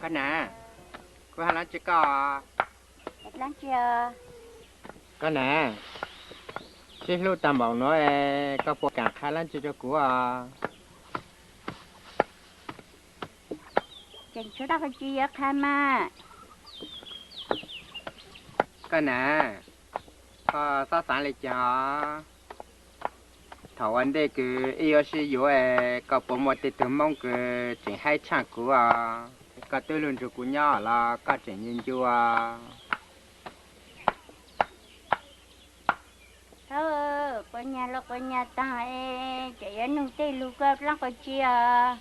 Koj na, kuv hais dab tsi koj? Koj na, sib hlub tag npaum no es koj puas kam qha dab tsi rau kuv os? Tseem tshuav dab tsi yuav qha mas. Koj na, koj txhob xav li cas os. Thaum ua ntej kws wb yuav sib yuav es koj puas muaj tej tug Hmoob kws tseem haib tshaj kuv os? Koj twb lug nrug kuv nyob los koj tseem ncu ncu os. Thaub, quas nyas los quas nyas taag es tseem yuav nug tej lug koj dlaab qhov tsi os?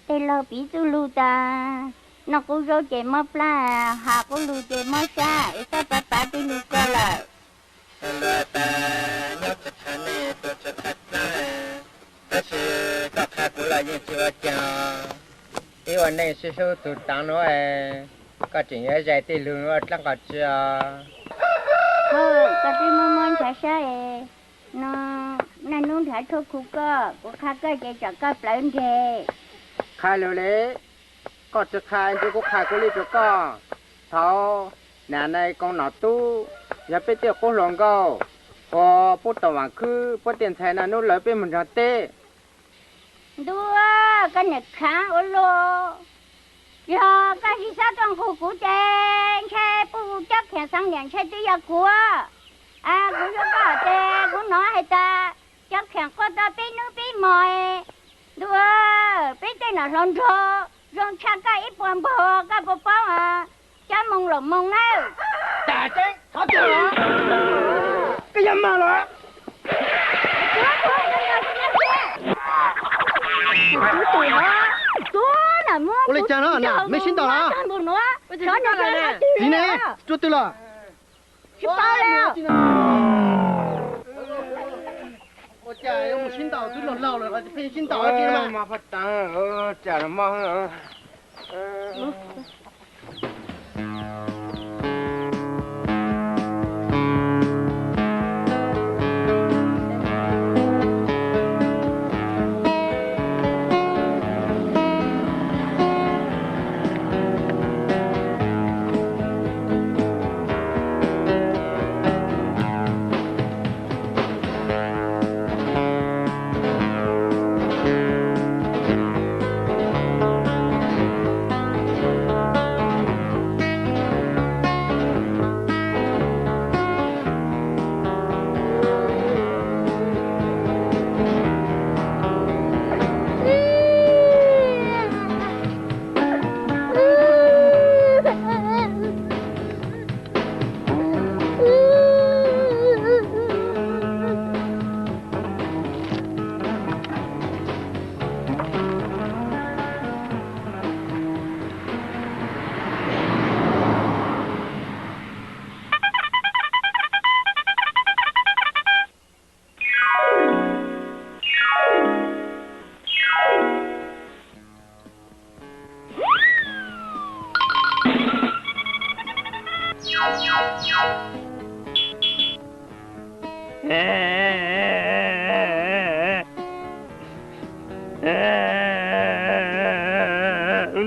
Tej laug piv txuj lug tas, noj qub zaub ces mob plab, has qub lug ces mob sab, es txhob pav pav tej lug koj lawm. Nyob tsis qha nej, tuag tsis qha plab, tab sis koj qha kuv los yeej tsis ua cas. Ib ua neej sib hlub tug taav nuav, koj tseem yuav zais tej lug ua dlaab qhov tsi os? Koj twb muab muab ntshav sab es, no naj nub nrhav tshuaj khu koj, kuv qha koj ces tsam koj plawv nreg. Qha lug le, koj tsis qha ntshe kuv qha kuv li rua koj. Thaum nam nai koo nom tub, yog peb tej qub hluas nkauj uas pub tau vaam khwb, puab tej ntxhais naj nub lawv peb moog nrug teb. Ntuj, koj niam khaav ua luaj. Yog koj tsis xav tuaj nqug kuv ces ntshe puj Cob Khiam xeev niam ntshe twb yog kuv. Kuv yuav koj ces kuv hnov hais tas Cob Khiam quaj tau peb nub peb mos. Ntuj, peb tej nom hluas nraug zoo tshaj koj ib puas npaug, koj puas paub Cob Moog Loos Moog nawb? Koj yog mag los? Ua li cas no, mej sib ntaus los? Txiv ne, rua twg los? Tsis paub li. Ua cas yuav mus sib ntaus, twb laug laug lawm los pheej sib ntaus.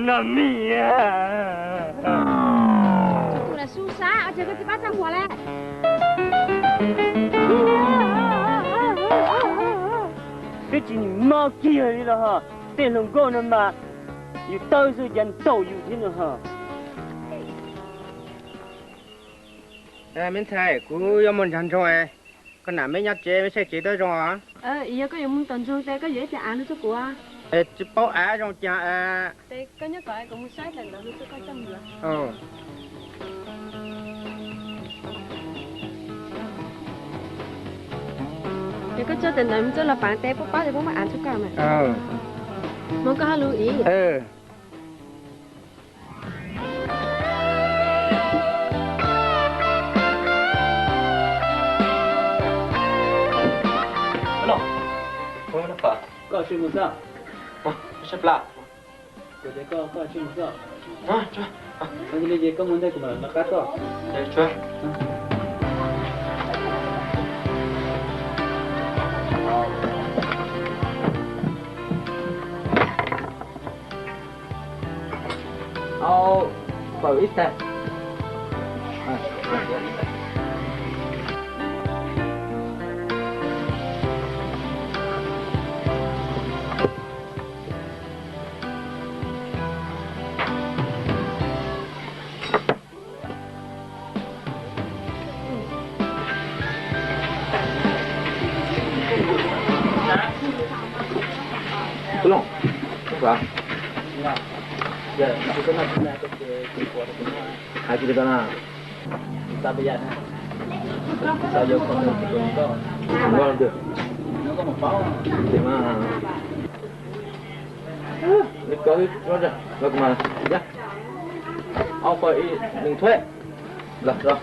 Noj mij. Tus lam sub sab, ua cas koj tsis pab txaj muag le? Koj tsis nim mob kiag li los ho, tej hluas nkauj no mas yus tawb xwb cas ntaus yus thiab no ho. Me ntxhais, kuv yuav mus nrog nroog, koj nam meb nyob tsev, meb saib tsev tau zoo os. Yog koj yuav mus tom nroog tes koj yuav ib pliag av lug rua kuv. Tsis paub av zoo caag. Tes koj nyob kom kuv mus saib tawm ntawv lug rua koj coj mus yuav. Ces koj coj tawm ntawv mus rua los paav tes puab paub tes puab muab av rua koj mas. Hmoov koj ho lug ib. Koj tsis mus xwb? Kuv tias koj, koj tsis mus xwb? Yog li ces koj mus ntej kuv mam lawv qab koj. Au, fawm ib tag. Au, fawm ib, nws thuav. Los, los.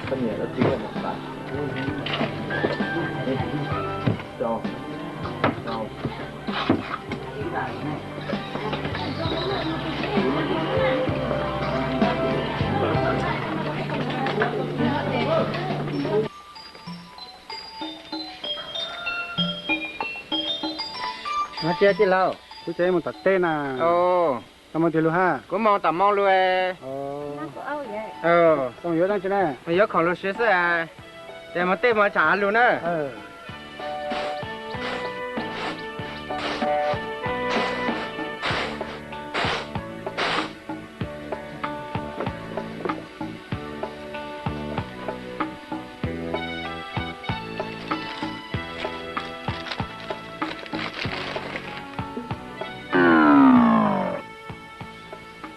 Koj niam los tsis mus tas. Rau, rau. Tsis tij laug, kuv tseem mus tom teb na. Koj mus twg lug hab? Kuv mus tom Moos lug. Koj mus yuav dab tsi na? Yuav khoom lug siv xwb. Ces mus tej mus tsam av lug na.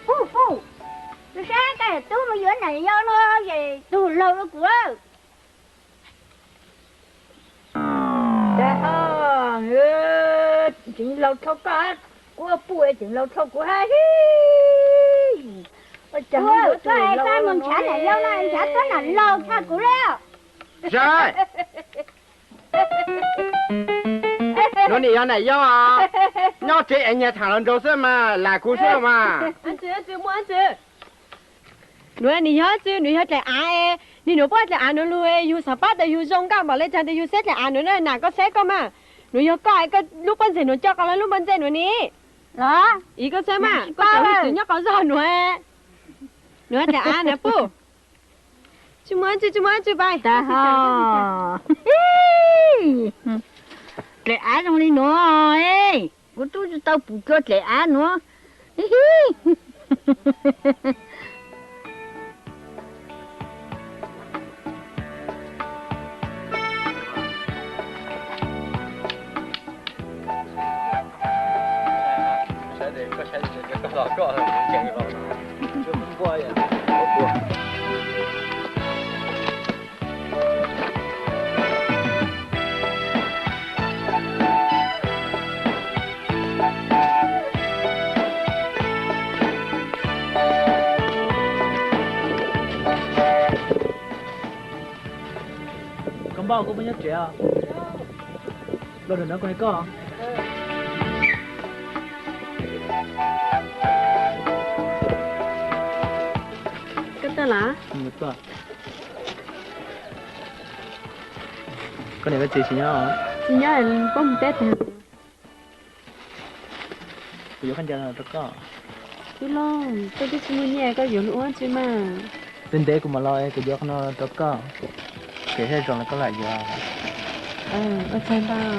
Hu hu, tus saib koj tub mus yuav nam yau no es tug laug rau kuv. Tseev laug dhau koj, kuv puj tseev laug dhau kuv hab. Ua cas koj mus nrhav nam yau no nrhav tuab nam laug tshaj kuv li. Nuav nim yog nam yau, nyob tsev es nyiag tham los nraug xwb mas lam kuv xwb mas. Nuav nim yog tsi, nuav yog dlaim av, nwg nuav puab dlaim av nuav lug, yug xav pab tas yug zoo nkauj npaum le caag tas yug saib dlaim av nuav na, nam koj saib koj mas, nuav yog koj, koj lub pob ntseg nuav coj qo lub pob ntseg nuav ni. Los, koj saib mas, koj tau lub txim nyob qo zog nuav, nuav dlaim av na puj. Tsi muaj tsi, tsi muaj tsi pais. Tag ho. Dlaim av zoo li nuav, kuv tub tsi tau pum cua dlaim av nuav. Koj npauj, koj puas nyob tsev os? Los ntawm no kuv hais koj. Koj tuaj los? Koj niam koj txiv tsis nyob? Tsis nyob, puab mus teb tag. Kuv yuav khaub ncaws rau koj. Tub Looj, koj twb tsis muaj nyiaj koj yuav luag ua tsi mas. Ntev ntev kuv mam los kuv yuav qhov no rau koj. Ces sij hawm zoo los koj lam yuav. Ua tsaug ntau.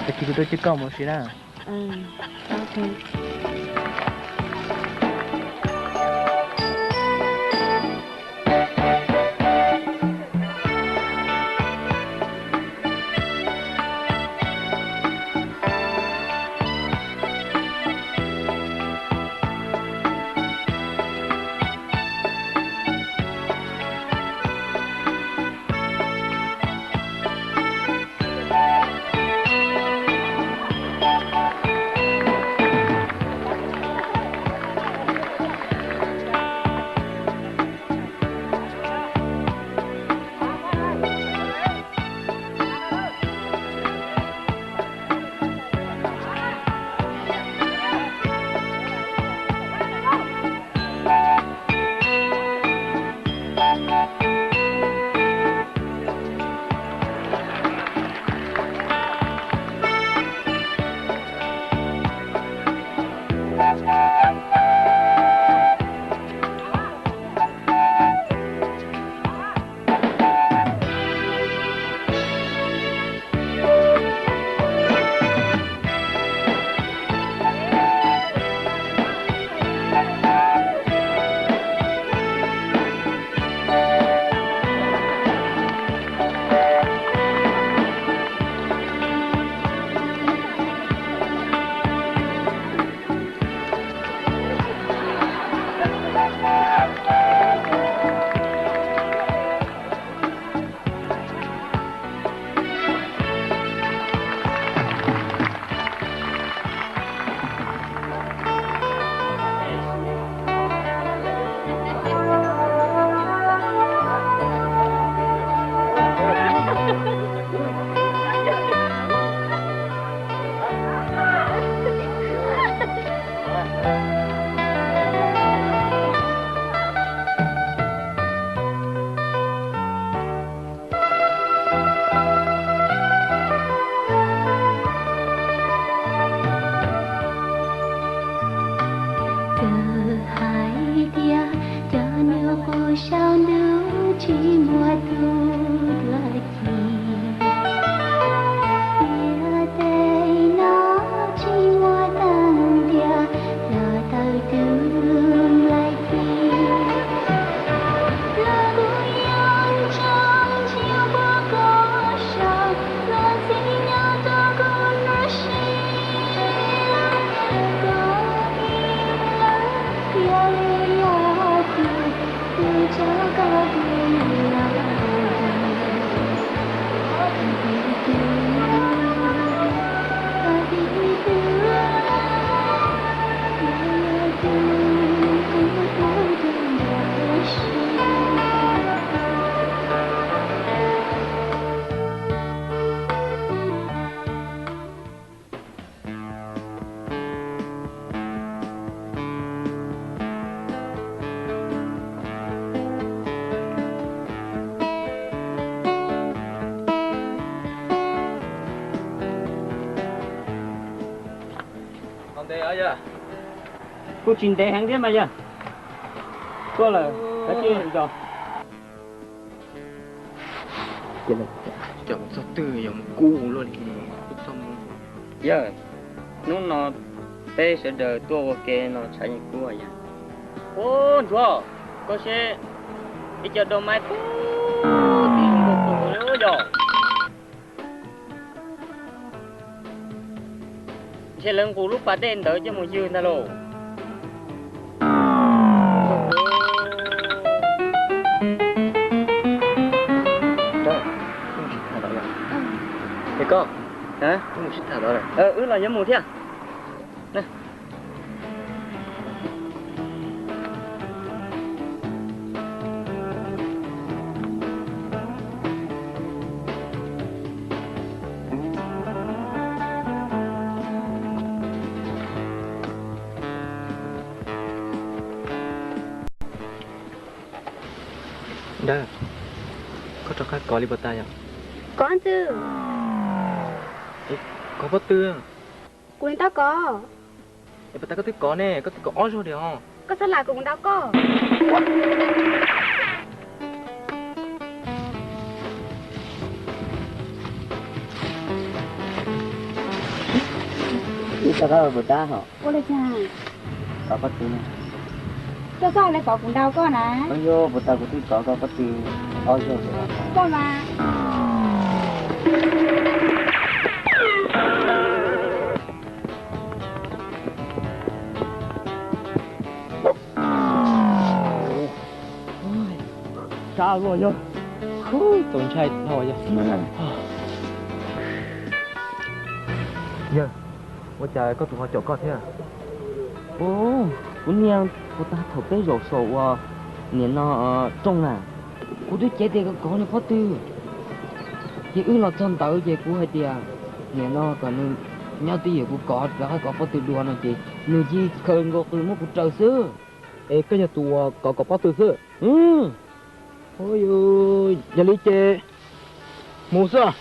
Tag kis kuv tuaj coj koj mus si na. Txawm hais tias cov nws qus saum ntuj tsis muaj tus dua ci, tiam tej no tsis muaj teeb tiam los tawm tus laig ci. Los kuv yeej tseem tsis pom koj sawv los txij nyob rau kuv hnub sim. Koj ib leeg yog li yog tus, tus tso koj tus los, koj tus, koj tus, koj tus, koj tus, koj tus, koj tus. Kuj tsis ntev heev thiab mas yog. Tuaj lawm, kav tsij nco. Cov mus txog twg yog mus kub luaj li. Yawg, hnub no peb sawv daws tuaj ua ke no tshav yeej kub yawg. Ub, Ntsuag, koj seb ib co dua maib puag tim zoo nkauj kawg li yog. Ntshe lawv nqus lub pas dej ntawd coj mus ywg ntag lauj. Es koj, wb los yuav mus thiab. Dag, koj rov qab kov li puas tas yom? Kov ntxwg. Kov pob tw. Kuv li tab kov. Es puas tas koj twb kov ne, koj twb kov ob zaug li os. Koj txhob lam kuv, kuv ntaus koj. Ib txoj qab puas tab hos? Ua li cas? Kov pob tw. Koj txhob li kov kuv ntaus koj na. Koj yuav puas tas kuv twb kov koj pob tw ob zaug li os. Koj mas. Sab luaj yog, txaus ntshai dhau yog. Yawg, ua cas koj tus ho caum koj thiab? Ub, kuv niag, puas tas thaum peb zaum saum uas niam no rooj na, kuv twb cev tes kov nws pob tw. Ces wb los txog ntawd ces kuv hais tias niam no kom nws nyob twj ywm, kuv kov rov qab kov pob tw dua no ces nws cia li khaws nkaus qws muab kuv raws xwb. Es koj yog tus uas kov kov pob tw xwb? Yog li ces mus xwb.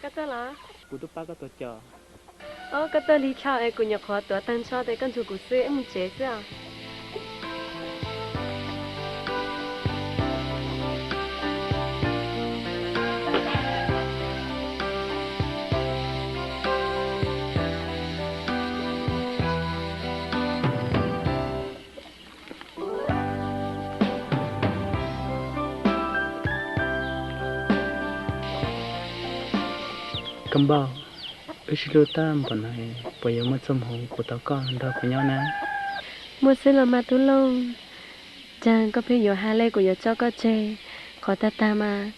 Koj tuaj los? Kuv tuaj pab koj tuav cos. Ob, koj tuaj lig dlhau es kuv nyuam qhuav tuav tag nrho tes koj nrug kuv xwb, wb mus tsev xwb os. Koj npauj, wb sib hlub tab npaum no, puas yuav muaj txoj hmoov kuv tau koj nrog kuv nyob na? Muaj xwb los mas Tub Looj. Cas koj pheej yuav hais li kuv yuav tso koj tseg? Qhov tag tag mas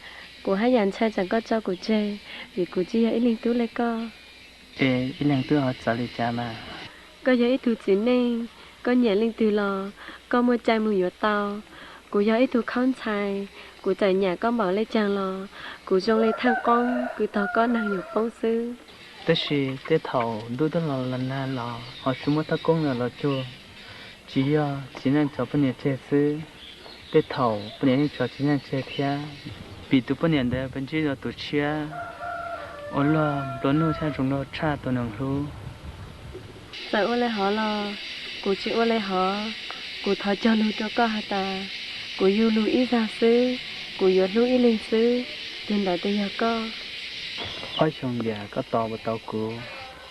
kuv haj yam ntshai tsam koj tso kuv tseg, vim kuv tsis yog ib leeg tub li koj. Es ib leeg tub ho txawv li cas mas? Koj yog ib tug txiv neej, koj nyiam leej twg los koj muaj cai mus yuav tau. Kuv yog ib tug khaub ntxhais, kuv txawm nyiam koj npaum li cas los kuv zoo li thaaj qoob kwv taug koj neeg yuav poob xwb. Tab sis tej thaum ntuj twb los los nag los ho tsis muaj thaj koob los los cuag, tsis yog txiv neej tso poj niam tseg xwb, tej thaum poj niam yeej tso txiv neej tseg thiab, vim tus poj niam ntawd pheej ntsib dua tus tshiab uas luag nplua nuj thiab zoo nraug tshaj tus neeg hlub. Txawm ua li hov los kuv tsis ua li hov. Kuv thov cog lus rau koj has tas, kuv yug lug ib zag xwb, kuv yuav hlub ib leeg xwb, tus ntawd twb yog koj. Ob xyoo ntiam koj tos puas tau kuv,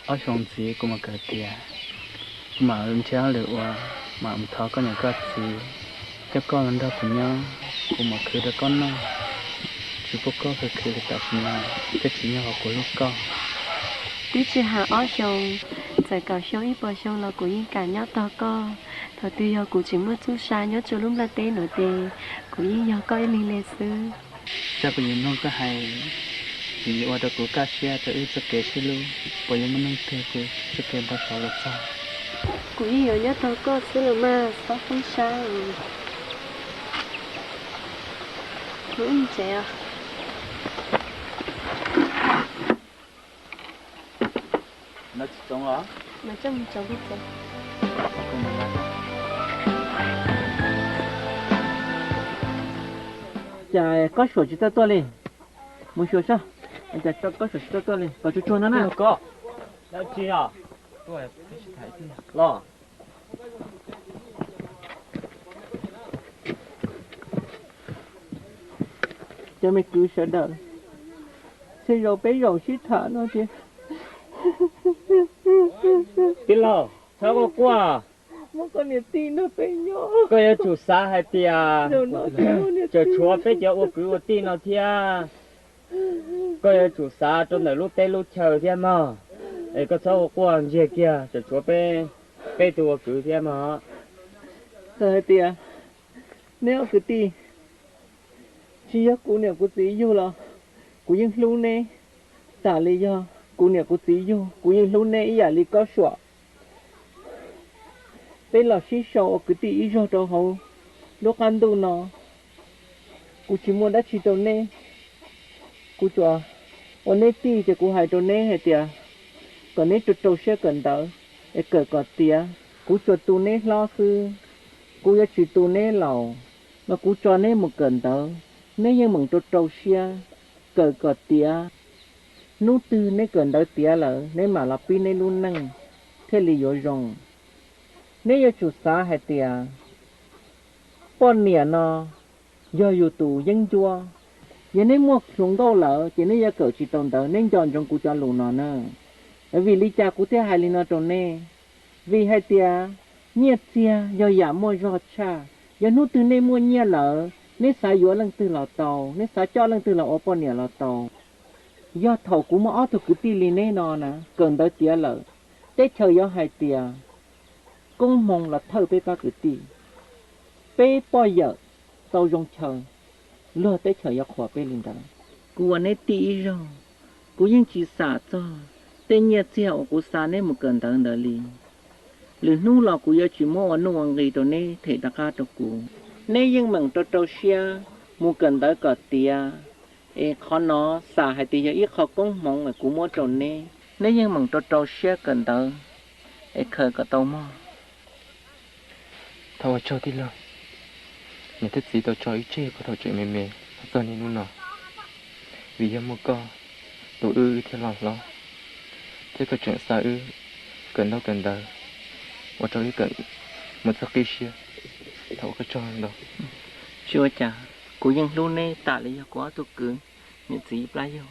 ob xyoo ntxiv kuv mam kawm tiav, kuv mam nrhiav lwm ua, mam mus thov koj niam koj txiv coj koj los nrog kuv nyob, kuv mam khwv rau koj noj. Tsis pub koj khwv khwv li tam sim no, thiaj tsis nyob hauv kuv hlub koj. Twb tsis hais ob xyoo, txawm kaum xyoo ib puas xyoo los kuv yeej kam nyob tog koj. Thaum twg yog kuv tseem muaj txuj sa nyob rua lub nplaj teb nuav ces kuv yeej yog koj ib leeg le xwb. Txawm kuv yuav mloog koj hais, vim yuav ua rau kuv kaj siab rau wb txoj kev sib hlub, puas yuav muaj hnub twg kuv txoj kev npau suav los txog. Kuv yeej yuav nyob tog koj xwb los mas, txhob poob sab. Mus ib tsev os. Cas koj suam tsis tau tuaj li? Mus xyuas saib, cas koj suam tsis tau tuaj li, kom tsuag tsuag no na. Cov me kwv sawv daws, tej zaum peb zaum sib tham no tias, tij laug, txhob quaj quaj. Muaj koj niam tij nrog peb nyob. Koj yuav tsum xav hais tias tseem tshuav peb cov ua kwv ua tij no thiab. Koj yuav tsum xav rau ntawm lub teb lub chaw thiab mog. Es koj txhob ua quaj ntsiag kiag, tseem tshuav peb, peb tug ua kwv thiab mog. Txawm hais tias neb ob kwv tij tsis yog kuv niam kuv txiv yug los kuv yeej hlub neb. Tam li yog kuv niam kuv txiv yug, kuv yeej hlub neb ib yam li koj suam. Peb los sib sau ua kwv tij ib zaug rau hauv lub qab ntuj no. Kuv tsis muaj dab tsi rau neb, kuv tsuas ua neb tij ces kuv hais rau neb hais tias kom neb rau rau siab kawm ntawv es kawm kom tiav. Kuv tsuas tu neb hlob xwb, kuv yuav tsis tu neb laus. Mas kuv tso neb mus kawm ntawv, neb yeej meem rau rau siab kawm kom tiav. Hnub twg neb kawm ntawv tiav lawm neb mam los pib neb lub neej thiaj li yuav zoo. Neb yuav tsum xav hais tias poj niam no yog yus tus yeeb ncuab. Yog neb muaj hluas nkauj lawm ces neb yuav kawm tsis tau ntawv, neb nco ntsoov kuv cov lus no na. Vim li cas kuv thiaj hais li no rau neb? Vim hais tias nyiaj txiag yog yam muaj zog tshaj. Yog hnub twg neb muaj nyiaj lawm, neb xav yuav leej twg los tau, neb xav coj leej twg los ua poj niam los tau. Yog thaum kuv muaj ob tug kwv tij li neb no na kawm ntawv tiav lawm, teb chaws yuav hais tias koob hmoov los thawj peb pab kwv tij, peb poj yawm tau zoo chaw, luag teb chaws yuav qhuas peb li ntawd. Kuv ua neb tij ib zaug, kuv yeej tsis xam txog tej nyiaj txiag uas kuv xa neb mus kawm ntawv ntawd li. Lwm hnub los kuv yuav tsis muab ua nuj ua nqi rau neb them rov qab rau kuv. Neb yeej meem rau rau siab mus kawm ntawv kom tiav, es qhov no xam hais tias yog ib qho koob hmoov es kuv muab rau neb. Neb yeej meem rau rau siab kawm ntawv es khaws kom tau mog. Thov ua tsaug tij laug, niam thiab txiv tau tso wb tseg puag thaum tseem me me los txog niaj hnub no. Vim yog muaj koj, tus wb wb thiaj loj hlob, thiab koj tseem xa wb kawm ntaub kawm ntawv, ua rau wb kawm mus txog qib siab. Thov ua koj tsaug ntau. Tsis ua cas, kuv yeej hlub neb tam li yog kuv ob tug kwv, niam txiv ib plab yug.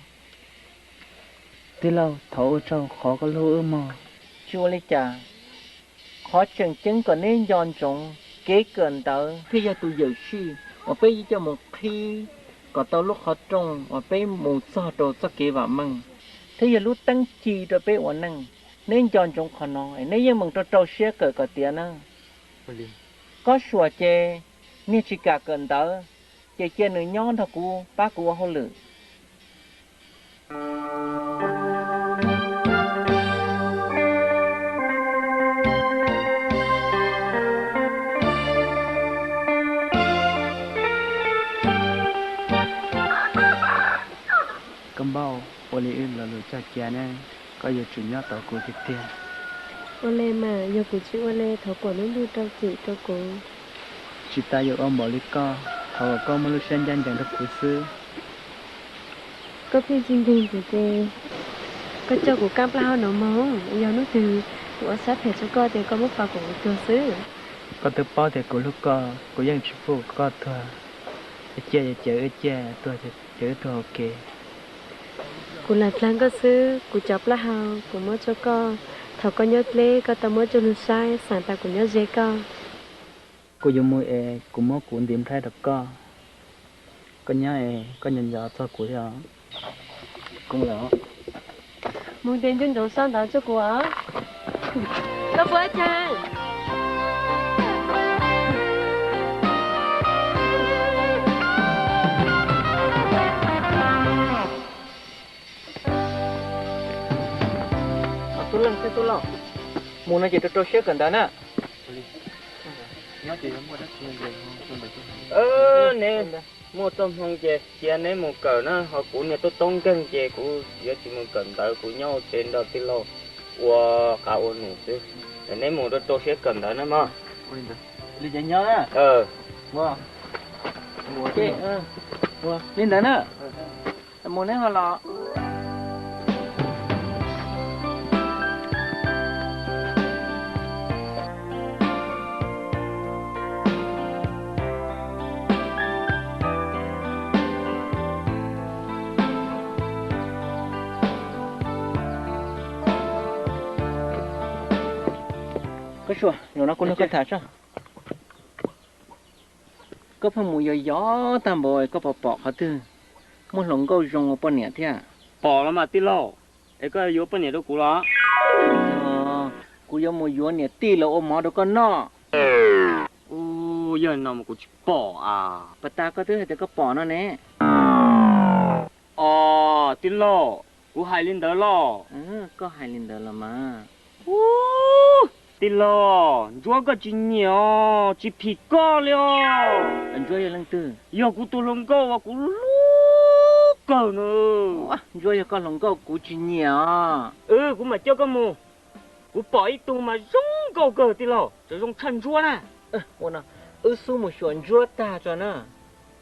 Tij laug, thov ua tsaug qhov koj hlub wb mog. Tsis ua li cas, qhov tseem ceeb kom neb nco ntsoov, kev kawm ntawv thiaj yog tus yawm sij uas peb yuav coj mus qhib kom tau lub qhov rooj uas peb mus txog rau txoj kev vam meej. Twb yog lub teeb ci rau peb ua neej, neb nco ntsoov qhov no es neb yeej meem rau rau siab kawm kom tiav na. Koj Suam ces niag tsis kam kawm ntawv, ces cia nws nyob nrog kuv pab kuv ua hauj lwm. Koj Npauj, ua li wb lo lus coj cia ne, koj yuav tsum nyob tos kuv tiag tiag. Ua li mas, yog kuv tsis ua li thov kom lub ntuj rau txim rau kuv. Tsis tas yuav ua npaum li koj, thov kom koj muaj lub siab ncaj ncees rau kuv xwb. Koj pheej tsis ntseeg kuv ces koj coj kuv kaj plaub hau no mus, yog hnub twg kuv ua siab phem rau koj ces koj muab pov kom kuv tuag xwb. Koj twb paub tias kuv hlub koj, kuv yeej tsis pub koj tuag. Cia yog cia wb ciaj, tuag ces cia wb tuag ua ke. Kuv lam dlaag koj xwb, kuv cov plaub hau kuv muab rau koj. Thaum koj nyob dleb koj tau muab rau luag saib, xav tas kuv nyob ze koj. Kuv yuav mus es kuv muab kuv ntiv nplhaib rau koj. Koj nyob es koj nco nco txog kuv thiab. Mus ntes nco ntsoov sab ntawd rau kuv os. Koj puas tsaug? Tub Leej thiab Tub Lauj, mus no ces rau rau siab kawm ntawv na. Neb muaj txoj hmoo ces cia neb mus kawm na, ho kuv niag tub toob nkeeg ces kuv yuav tsis mus kawm ntawv, kuv nyob ua ke nrog tij laug ua qab ua num xwb. Neb mus rau rau siab kawm ntawv na mog. Li ces nyob na. Li ntawd na. Mus neb ho los. Koj Suam, zaum no kuv nug koj tham tso. Koj pheej mus yos yos tag npaum, koj puas pom qhov twg muaj hluas nkauj zoo ua poj niam thiab? Pom los mas tij laug, es koj yuav poj niam rau kuv los? Kuv yuav mus yuav niam tij los ua mov rau koj noj. Yog no mas kuv tsis pom a. Puag ta koj twb hais tias koj pom no ne. Os, tij laug, kuv hais li ntawd los? Koj hais li ntawd los mas. Tij laug, Ntsuab koj tsis nyiam os, tsis phim koj li os. Ntsuab yog leej twg? Yog kuv tus hluas nkauj uas kuv hlub kawg na. Ntsuab yog koj hluas nkauj, kuv tsis nyiam os. Kuv mam coj koj mus. Kuv pom ib tug mas zoo nkauj kawg tij laug, tseem zoo tshaj Ntsuab na. Ua no, wb xub mus xyuas Ntsuab tag tso na,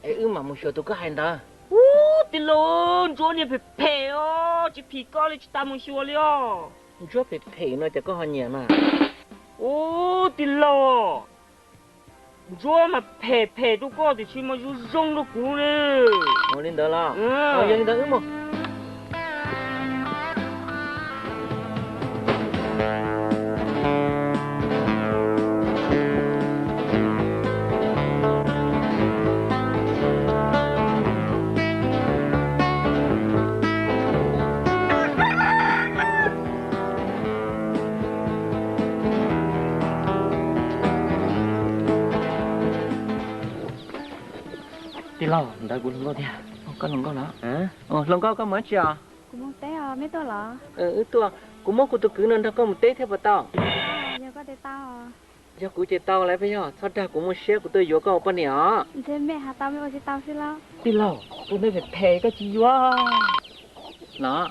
es wb mam mus xyuas tus koj hais ntawd. Ub, tij laug, Ntsuab niag phem phem os, tsis phim koj li, tsis tas mus xyuas li os. Ntsuab phem phem no ces koj ho nyiam mas? Ub, tij laug, Ntsuab mas phem phem rau koj tiam sis mas zoo zoo rau kuv ne. Ua li ntawd los? Yog li ntawd wb mus. Tij laug, ntawd kuv hluas nkauj thiab. Koj hluas nkauj los? Hluas nkauj, koj mus dab tsi os? Kuv mus teb os, mej tuaj los? Wb tuaj, kuv muab kuv tus kwv no nrog koj mus teb thiab puas tau? Yog koj ces tau. Yog kuv ces tau lawm, peb yog txhob dag kuv muaj siab, kuv tuaj yuav koj ua poj niam os. Ntshe mej has tau mej ua tsis tau xwb lauj. Tij laug, tus neeg phem phem koj tsis yuav los?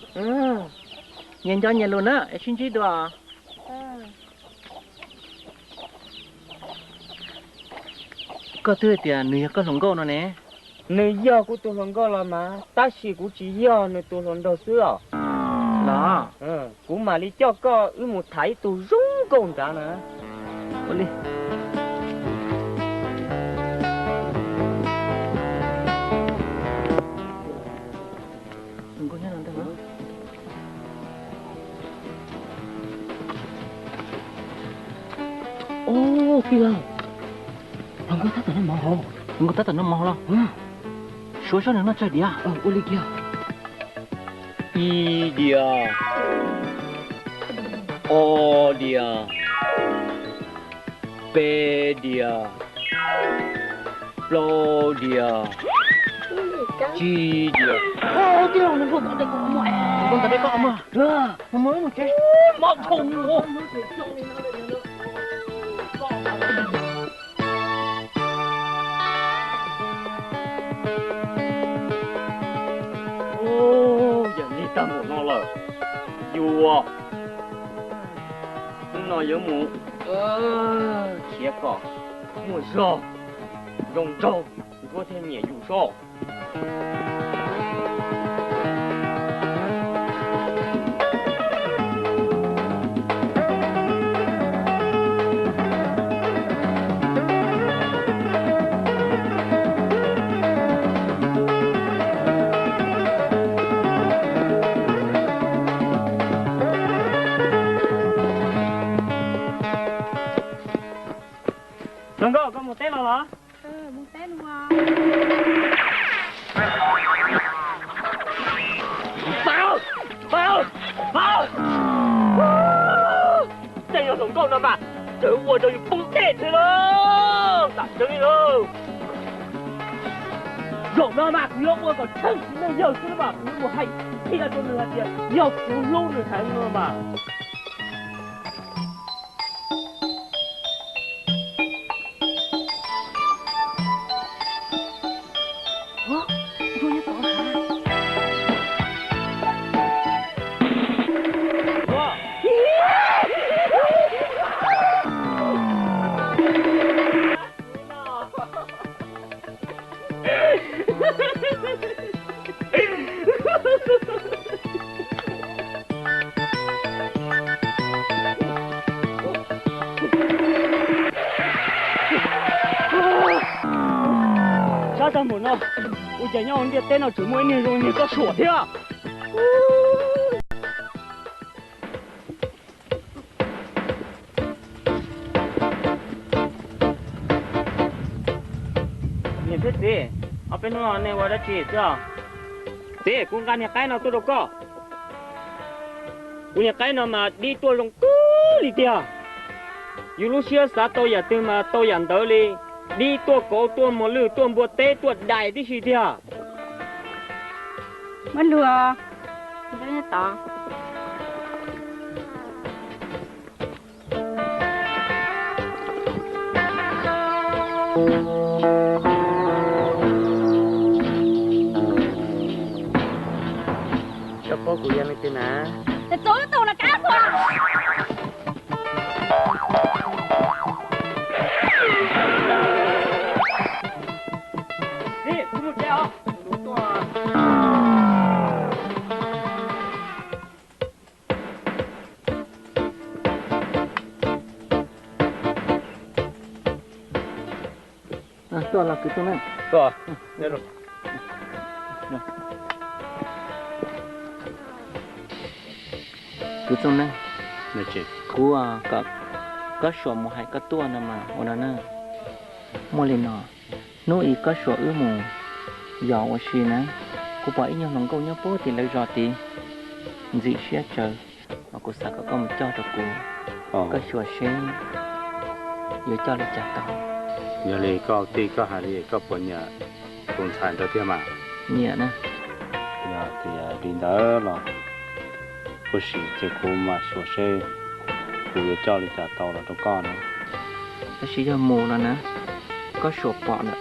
Nyias nco nyias lus na, es sib ntsib dua. Koj twb hais tias nws yog koj hluas nkauj no ne. Nws yog kuv tus hluas nkauj los mas, tab sis kuv tsis yog nws tus hluas nraug xwb os. Los? Kuv mam li coj koj wb mus tham ib tug zoo nkauj nrad na. Ua li. Ub, tij laug, hluas nkauj tab tom noj mov hos. Hluas nkauj tab tom noj mov hos los? Suav zoj nws noj tsawg diav. Ua li kiag. Ib diav, ob diav, peb diav, plaub diav, tsib diav. Yog li tag npaum no lawm, yus hnub no yuav mus khiav kom muaj zog zoo nraug, Ntsuab thiaj nyiam yus soj. Hluas nkauj, koj mus teb los los? Tej yog hluas nkauj no mas tseem ua rau yus poob dej thiab lauj, tam seeb li lauj. Zaum no mas kuv yuav ua kom tsheej tsis muaj yawg xwb mas kuv yuav mus hais qhia rau nws hais tias yog kuv hlub nws heev no mas. Sab tag npaum no, ua cas nyob hauv ntiaj teb no tseem muaj ib niag zoo niag Koj Suam thiab? Niam thiab txiv, ob peb hnub no nej ua dab tsi xwb os? Txiv, kuv nqa niag qaib no tuaj rau koj. Kuv niag qaib no mas dib tuaj zoo kawg li tiag. Yus lub siab xav tau yam twg mas tau yam ntawd li. Dib tuaj kauv tuaj muas lwj tuaj npua teb tuaj dais tib si tiag. Muab lug. Koj paub kuv yog leej twg na? Txiv tub tus no kab ua. Txiv, kuv mus tsev os. Tuaj los kwv tij neej. Kwv tij neej, kuv kom Koj Suav mus hais koj tuaj no mas ua no na. Muaj li no, hnub ib Koj Suav wb mus yos ua si na, kuv pom ib nyuag hluas nkauj nyob puag tim lawv zos tid, ntxim siab tsawv, mas kuv xav kom koj mus coj rau kuv, Koj Suav seb yuav coj li cas tau. Yog li koj tij koj hais li koj puas nyiam tus ntxhais ntawd thiab mas? Nyiam na. Yog tias li ntawd los kuj sim ces kuv mam xyuas seb kuv yuav coj li cas tau los rau koj na. Tab sis yog mus no na, Koj Suav pom lawm,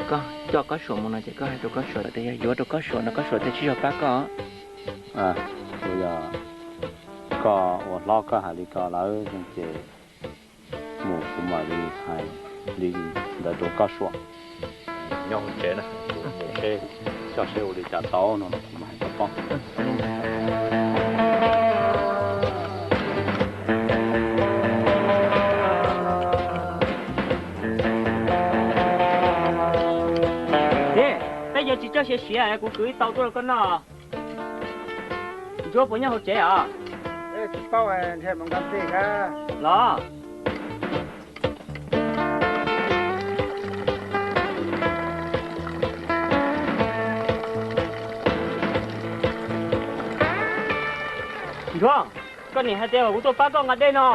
koj coj Koj Suav mus no ces koj hais rau Koj Suav tias yog yuav rau Koj Suav no Koj Suav thiaj tsis yog pab koj. Kuv yog koj ua hlob koj hais li ko lawm ces mus kuv mam li hais li ntawd rau Koj Suav. Nyob hauv tsev na, kuv mus seb, coj seb ua li cas tau no los kuv mam hais koj paub. Txiv, peb yuav tsis txawj siav siav, kuv kwv ib tau tuaj rau koj noj. Ntsuab puas nyob hauv tsev os? Tsis paub, nrhiav mus nqa txij ka. Los. Ntsuag, koj niam hais tias kom kuv tuaj pab koj nqa dej no.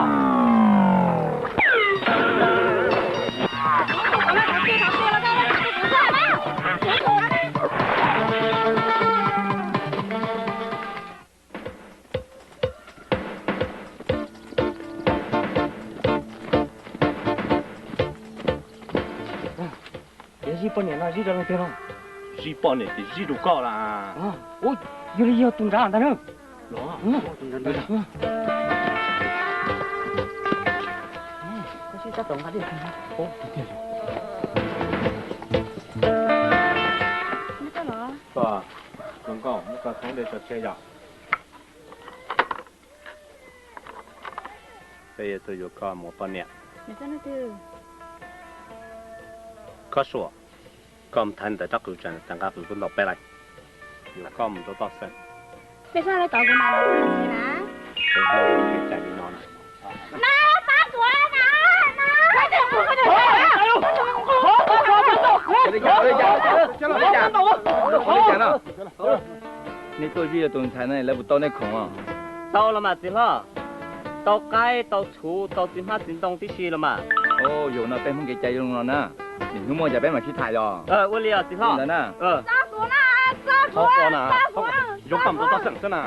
Yog zij poj niam no zij rau leej twg no? Zij poj niam ces zij rau koj las. Ua, yog li yog tus nrad ntag na. Koj, zoo nkauj, muab koj thoob dej tso tseg yom. Peb yuav tuaj yuav koj mus poj niam. Koj Suam, koj mus thaiv ntawv rab qws tso, rov nqa qws tuaj ntaus peb lauj. Yuav koj mus rau toj xeem. Peb Hmoob kev cai li no na. Nej tuaj zij yog tus ntxhais no lawv puas tau nej khoom os? Tau los mas txiv hlob. Tau qaib, tau txhuv, tau txiv hmab txiv ntoo tib si los mas. Yog no peb Hmoob kev cai zoo no na. Nim hnub muaj cas peb mam sib tham yog. Ua li os txiv hlob. Ntawd na. Zoo pam rau toj xeem xwb na.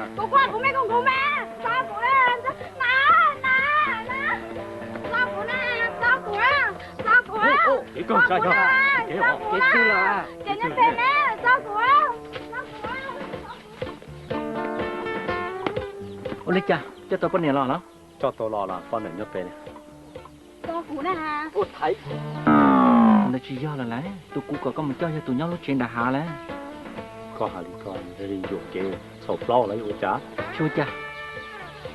Kev kawg ntsa yog kev os. Ua li cas coj tau poj niam los los? Coj tau los los poj niam nyob pem. Ntawd tsis yog lawm lauj, tus kuv kom koj mus coj yog tus nyob lub tsev nram hav lauj. Koj hais li ko, yuam kev txhaum plaub los yuav ua cas? Tsis ua cas,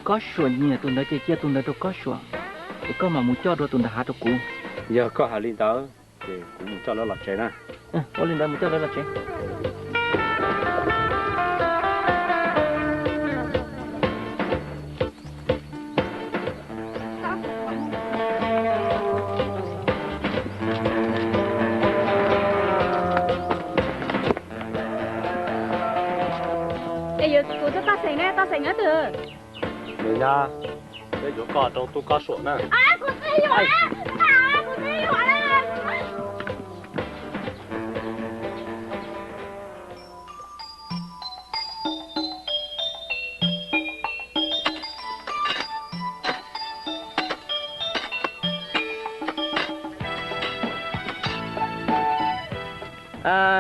Kob Suam nyiam tus ntawd ces cia tus ntawd rau Kob Suam, es koj mam mus coj dua tus nram hav rau kuv. Yog koj hais li ntawd ces kuv mus coj lawv los tsev na. Ua li ntawd mus coj lawv los tsev. Es yuav kuv tuaj toj xeem ne, toj xeem nyob twg? Nws na, peb yuav koj rau tub Kob Suam na. Ab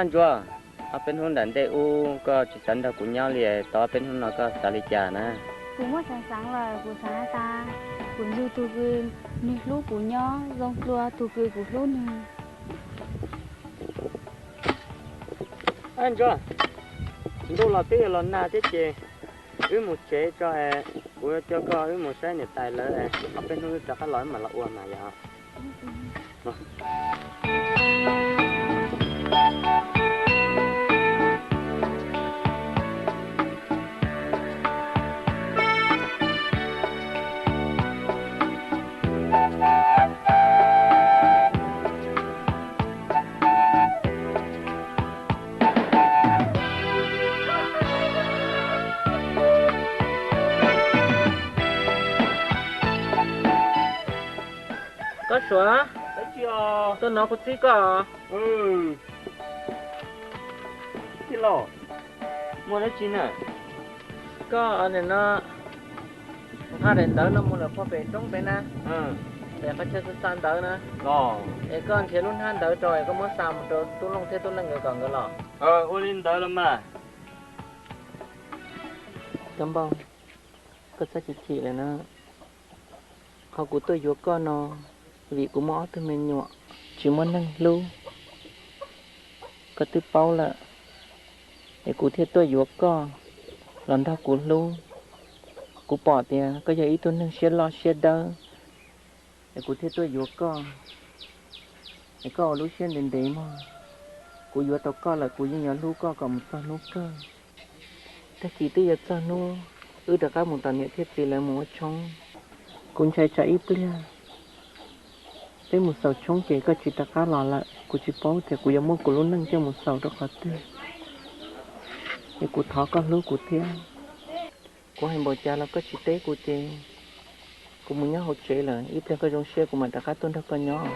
Ntsuag, ob peb hnub nram ntej ub koj tsis xav nrog kuv nyob li, tau ob peb hnub no koj xav li cas na? Kuv muaj xeev xeev lawm, kuv xav tas kuv nrug tus kws nws hlub kuv nyob zoo dua tus kws kuv hlub nws. Ab Ntsuag, ntuj los twb yuav los nag thiab ces wb mus tsev tso es kuv coj koj wb mus saib niam tais lawv, ob peb hnub wb rov qab los wb mam los ua mas yom. Kob Suav, tuaj nov kuv txib koj. Tij laug, muaj dab tsi na? Koj nim no nqa daim ntawv no mus lawm puag pem roob pem na, pem qhov chaw xa xa ntawv na, es koj nrhiav lub hnab ntawv rau es koj muab xa mus rau tub Looj thiab tub Neej nkawd kom nkawd los. Ua li ntawd los mas. Koj Npauj, koj txhob chim chim lawm na. Qhov kuv tuaj yuav koj no, vim kuv muaj ob tug me nyuam tsis muaj neeg hlub. Koj twb paub lawm, es kuv thiaj tuaj yuav koj los nrog kuv hlub. Kuv pom tias koj yog ib tug neeg siab loj siab dawb, es kuv thiaj tuaj yuav koj. Es koj ua lub siab ntev ntev mog, kuv yuav tau koj lawm kuv yeej yuav hlub koj kom mus txog hnub kawg. Tag kis twb yuav txog hnub wb rov qab mus tom niam thiab txiv lawv mus ua tshoob. Kuv ntshai tsam ib pliag peb mus xaus tshoob ces koj tsis rov qab los lawm, kuv tsis paub tias kuv yuav muab kuv lub neej coj mus xaus rau qhov twg. Es kuv thov koj hlub kuv thiab. Kuv hais npaum cas los koj tsis teb kuv ces kuv mus nyob hauv tsev lawm, ib pliag koj zoo siab kuv mam rov qab tuaj nrog koj nyob.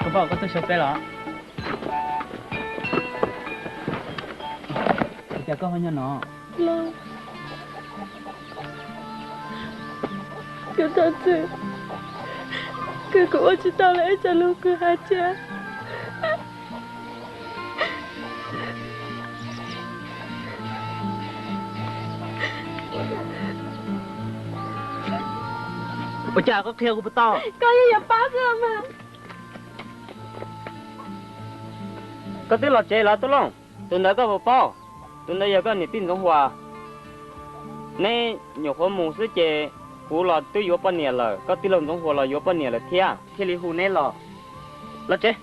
Koj pom koj tuaj xyuas peb los? Ua cas koj ho nyob no? Koj thov txim, koj, kuv ua tsis tau lawv ib co lus kws hais thiab. Ua cas koj qhia kuv puas tau? Koj yeej yuav pab xwb mas. Koj twb los tsev los Tub Looj? Tus ntawd koj puas paub? Tus ntawd yog koj niam tij Ntxoov Huas. Neb nyuam qhuav mus xwb ces kuv los twb yuav poj niam lawm, koj tij laug Ntxoov Huas los yuav poj niam lawm thiab, thiaj li hu neb los. Los tsev.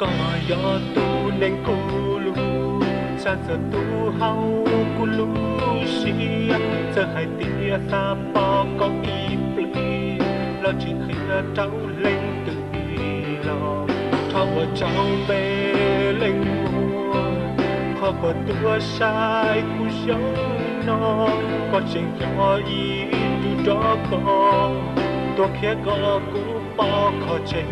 Koj yog tus neeg kuv lub, sab txawg tus hau kuv lub siab, txawm hais tias xav pom koj ib pliag los tsis qhia rau leej twg los, thov ua tsaug npe leej muam, qhov koj tuaj saib kuv xyoo no, koj tseem yog ib tug rog koj, tuaj khiav koj kuv pom qhov tseeb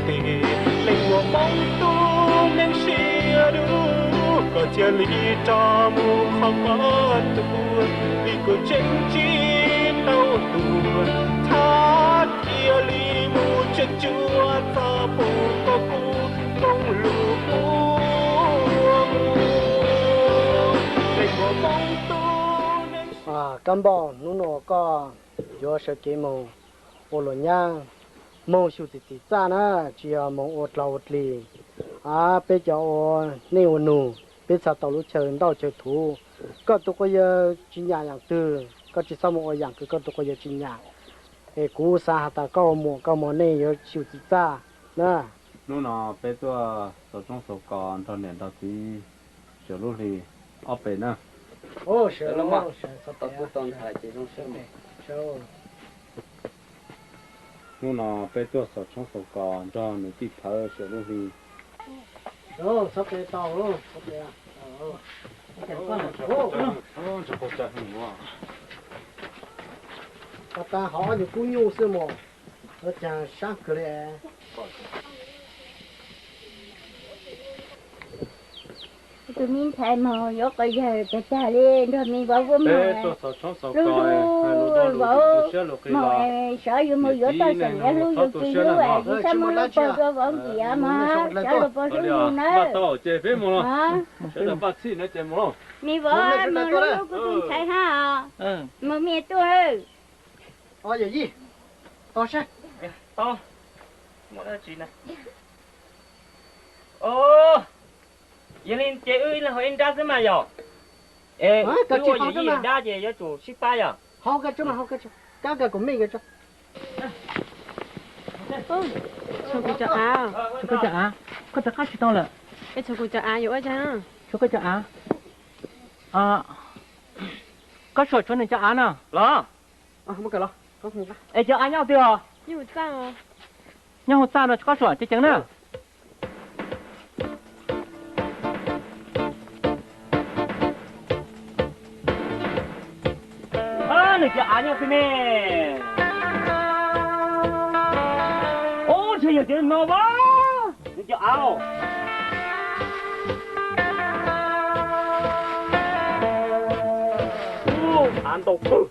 tiag. Leej muam Hmoob tus neeg siab dub, koj cia li rov mus qhov koj tuaj, vim kuv tseem tsis tau tuag, thov cia li mus tseem cuag txoj pug koj kuv koom lus puag mus. Leej muam Hmoob tus neeg Kab Npauj, hnub no koj yuav sawv kev moog ua luam nyab, moog xyum txim txim txaj na, tsis yog moog ua dlaag ua dlig. A, peb cov ua neej ua nug, peb txhaj tau lub chaw ntaub chaw thuv. Koj tus quas yawg tsis nyam yaam twg, koj tsis txhob moog ua yaam kws koj tus quas yawg tsis nyam. Es kuv xaav has tas koj ua muam koj mog nej yuav xyum txim txaj na. Hnub no peb tuaj xaus tshoob xaus kos nrog niam nrog txiv Suav Lub Hli ob peb na. Hnub no peb tuaj xaus tshoob xaus kos nrog nws tij Phawv Suav Lub Hli. Koj tas hov ob nyuag kub nyuj xwb mog, ua caag sab kawg li. Tus me ntxhais mas yuav quas yawg tag tag li nrog me vauv vuab moog. Lub lub vauv moog, sov yug moog yuav tau xeem hlub yug tug hlub, tsis txhob muab lub pog dua vauv ntiav mog, sov lug pog hlub yug nawb. Me vauv, moog lub lub kuv tus ntxhais hab, moog me tuaj. Yog li ces wb ib leeg haus ib nrab xwb mas yog. Es wb ua yawm yij yawm dab ces yuav tsum sib pab yog. Tshuav kuv cov av. Tshuav koj cov av, koj rov qab tsis tau lawm. Tshuav kuv cov av yuav ua cas? Tshuav koj cov av. Koj suam tshuav nws cov av no los? Es cov av nyob twg os? Nyob hauv txaj no, koj suam ceev ceev na. Nws cov av nyob twg ne? Ub, ntshe yog cov no as, nws cov av. Ub, av ntau kawg.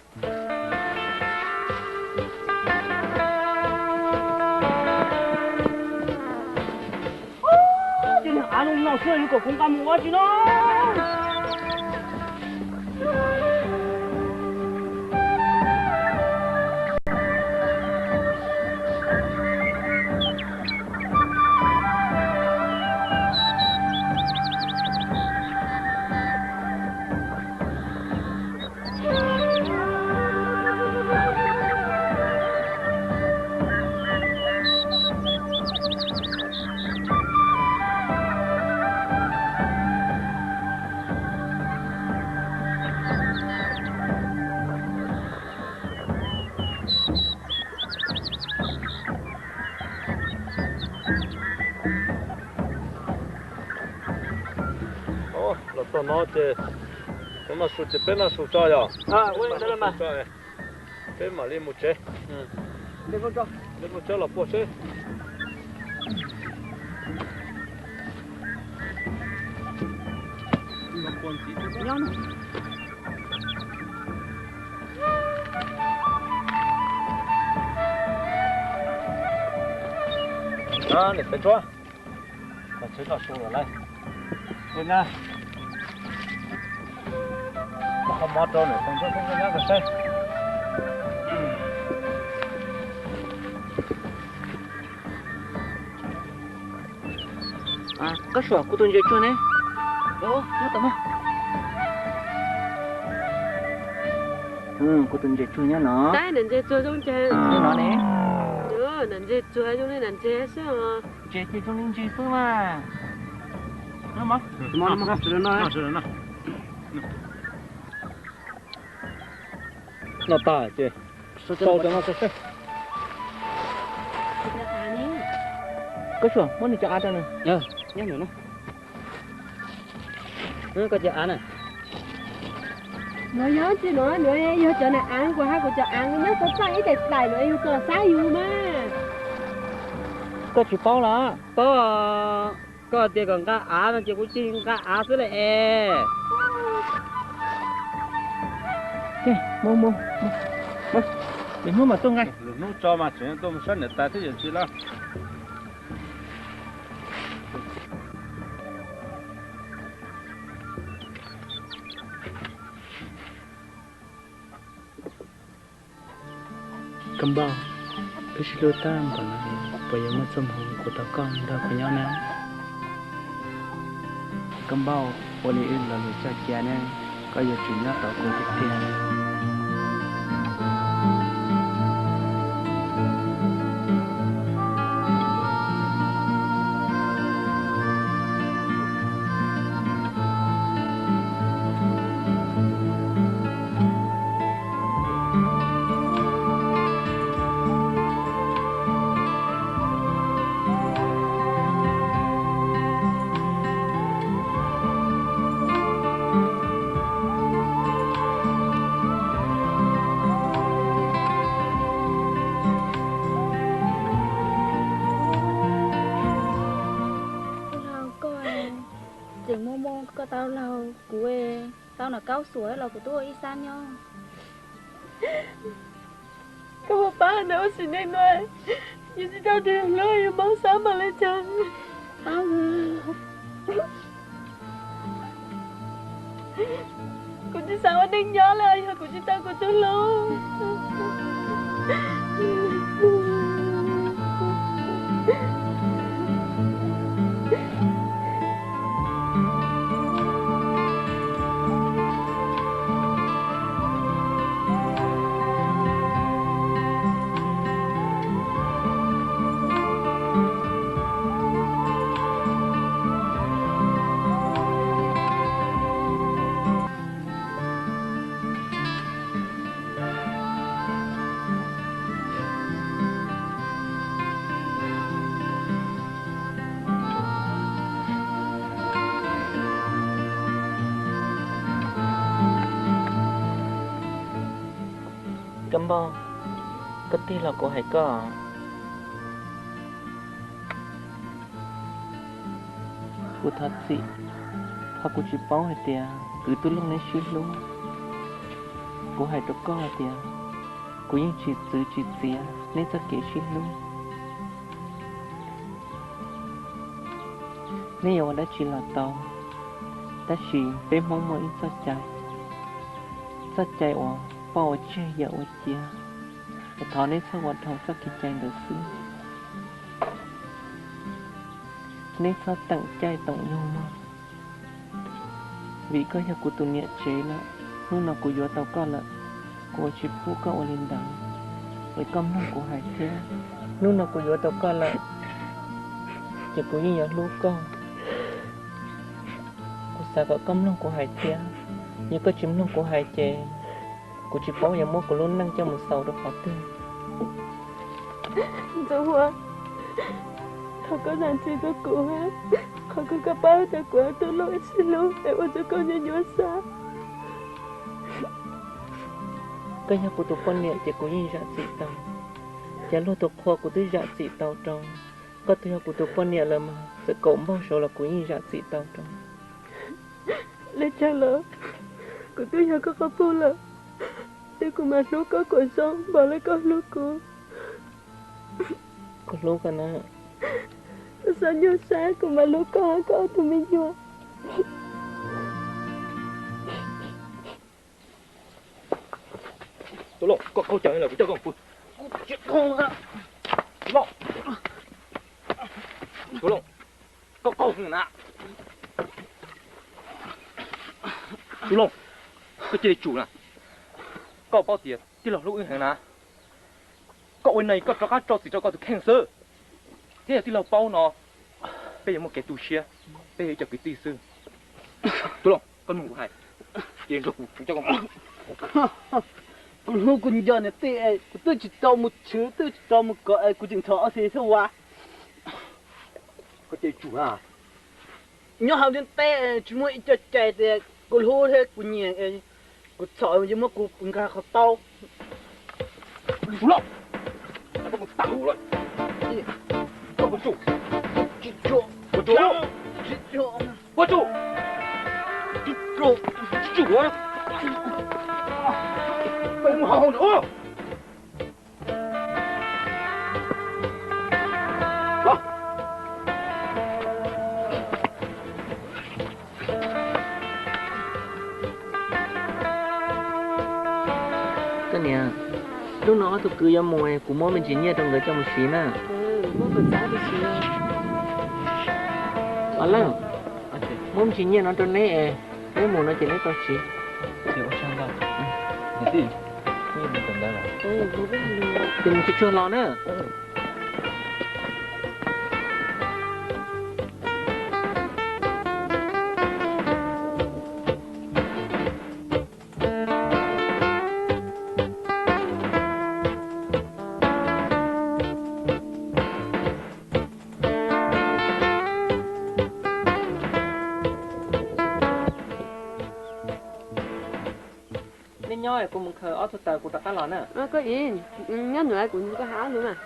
Cov niag av no xwb yuav kom kuv nqa mus ua dab tsi no? No ces, no su ces peb noj su tso yog. Peb mam li mus tsev. Mus tsev los puag seb. Niam Fev Ntsuab, tsev toj su lawm lauj. Ua na, qhov mov rau niam Fev Ntsuab thiab Ntsuab Nyab kom saib. Koj suam, kuv tus ntses tsuag ne. Nyob tau mas. Kuv tus ntses tsuag nyob no. Tab ntses tsuag zoo cas? Nyob no ne. Ntses tsuag zoo li ntses xwb os. Ntses ces zoo li ntses xwb mas. Noj tag ces sau cov no saib. Koj suam, muab nws cov av rau nws. Koj cov av na. Nuav yog tsi nuav, nuav yog cov nam aav, kuv hab kuv cov aav nyob txog txaj ib daim plaim nuav yug kom xab yug mas. Koj tsis paub los? Paub. Koj tias kom nqa av no ces kuv cia li nqa av xwb lawm es. Mus, mus, mus, mus, lwm hnub mam tuaj nqa. Lwm hnub tso mas tseem tuaj mus saib niam tais thiab yawm txiv lawm. Koj npauj, wb sib hlub tag npaum no, puas yuav muaj txoj hmoov kuv tau koj nrog kuv nyob na? Koj npauj, ua li wb lo lus txoj cai ne, koj yuav tsum nyob tos kuv tiag tiag. Koj tseem muaj muaj koj tau laug kuv, tau nam kaub xuam los kuv twb ua ib sab nyob. Koj puas pab ntawm ua sim neej no, yus tsis tau tus hlub yus mob sab mas li cas? Kuv tsis xav ua neej nyob li yog kuv tsis tau kuv tus hlub. Koj npauj, koj tig los kuv hais koj. Kuv thov txim, qhov kuv tsis paub hais tias kwv tij Looj neb sib hlub. Kuv hais rau koj hais tias kuv yeej tsis txwv tsis txiav neb txoj kev sib hlub. Neb yuav ua dab tsi los tau, tab sis peb Hmoob muaj ib txoj cai, txoj cai uas poj ua tseg yawm ua ciav. Thov neb txhob ua dhau txoj kev cai ntawd xwb. Neb txhob teem caij toom nyoog mog, vim koj yog kuv tus niam tsev lawm. Hnub no kuv yuav tau koj lawm, kuv ua tsis pub koj ua li ntawd, es koj mloog kuv hais thiab. Hnub no kuv yuav tau koj lawm, ces kuv yeej yuav hlub koj. Kuv xav kom koj mloog kuv hais thiab, yog koj tsis mloog kuv hais ces kuv tsis paub yuav muab kuv lub neej coj mus xaus rau qhov twg. Ntxoov Huab, thov koj zam txim rau kuv. Qhov koj pab tau kuv tus hluas ib txhis hlub es ua rau koj nyuaj nyuaj xav. Koj yog kuv tus poj niam ces kuv yeej zam txim tau. Ces luag tus qhua kuv twb zam txim tau rau, koj twb yog kuv tus poj niam lawm mas txawm kaum npaug saud los kuv yeej zam txim tau rau. Li cas los kuv twb yog koj qhov pug lawm, es kuv mam hlub koj kom zoo npaum li koj hlub kuv. Kuv hlub koj na. Koj xav nyuaj sab, kuv mam hlub koj, koj ob tug me nyuam. Tub Looj, koj qaug cawv los kuv coj koj pw. Kuv tsis qaug na. Tub Looj, Tub Looj, koj qaug na. Tub Looj, koj cia li tsum na. Koj paub tias tij laug hlub wb heev na. Koj ua no koj rov qab tso txim rau koj tus kheej xwb. Thiab yog tij laug paub no, peb yuav muaj kev tu siab, peb yog ib co kwv tij xwb. Tub Looj, koj mloog kuv hais, cia nrog kuv, kuv coj koj. Kuv hlub kuv nco niam tij, kuv twb tsis tau mus chwv, twb tsis tau mus kov es kuv tseem nrog ob txiv xwb ua. Koj cia li tsum na. Nyob hauv ntiaj teb tsis muaj ib co cai tias kuv hlub thiab kuv nyiam, kuv txhom yuav muab kuv nkag qhov tau. Tus loj, koj mus tau lawm. Koj puas tsum? Tsis tsum. Puas tsum? Tsis tsum. Puas tsum? Tsis tsum. Tsis tsum. Peb mus hauv ntawd. Koj niam, hnub no ob tug kwv yuav mus, kuv muab me ntsis nyiaj rau nkawd coj mus siv na. Os lawm, muab me ntsis nyiaj no rau neb es neb mus no ces neb tau siv. Ces mus tsuag tsuag los na. Nej nyob es kuv mus khaws ob tug taws kuv rov qab los na. Koj ib, nyob ntawm kuv nrog koj hais ob hnub mas.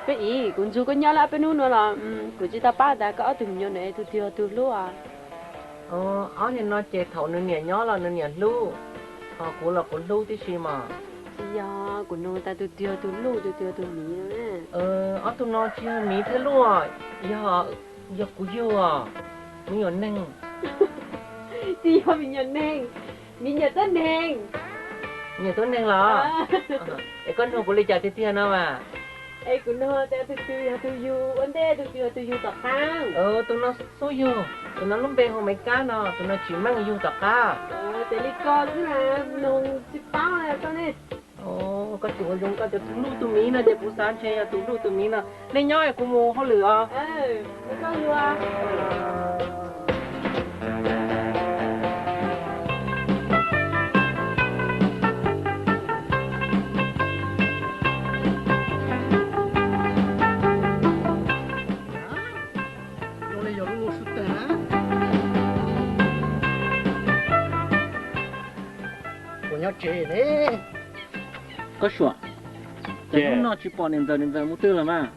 Peb ib, kuv nrog koj nyob lawm peb hnub no los kuv tsis tau paub tas koj ob tug me nyuam ntawd tus twg yog tus hlub os. Ob niag no ces thaum nws niam nyob los nws niam hlub, ho kuv los kuv hlub tib si mas. Tsis yog, kuv nug tas tus twg yog tus luj tus twg yog tus miv no. Ob tug no tsis yog miv thiab luj, yog, yog kuv yug os, me nyuam neeg. Tsis yog me nyuam neeg, me nyuam tuab neeg. Me nyuam tuab neeg los? Es koj nug kuv li cas tiag tiag no mas? Es kuv nug tas tus twg yog tus yug ua ntej, tus twg yog tus yug tom qab. Tus no xub yug, tus no lub npe hu Maiv Kab no, tus no tsim meej yug tom qab. Ces li ko xwb mas nug tsis paub koj ne. Koj tsis ua zoo, koj tias tus luj tus miv no ces kuv xav ntshe yog tus luj tus miv no. Nej nyob es kuv mus hauj lwm os. Koj Suam, cas hnub no tsis pom niam ntxawm, niam ntxawm mus twg lawm mas?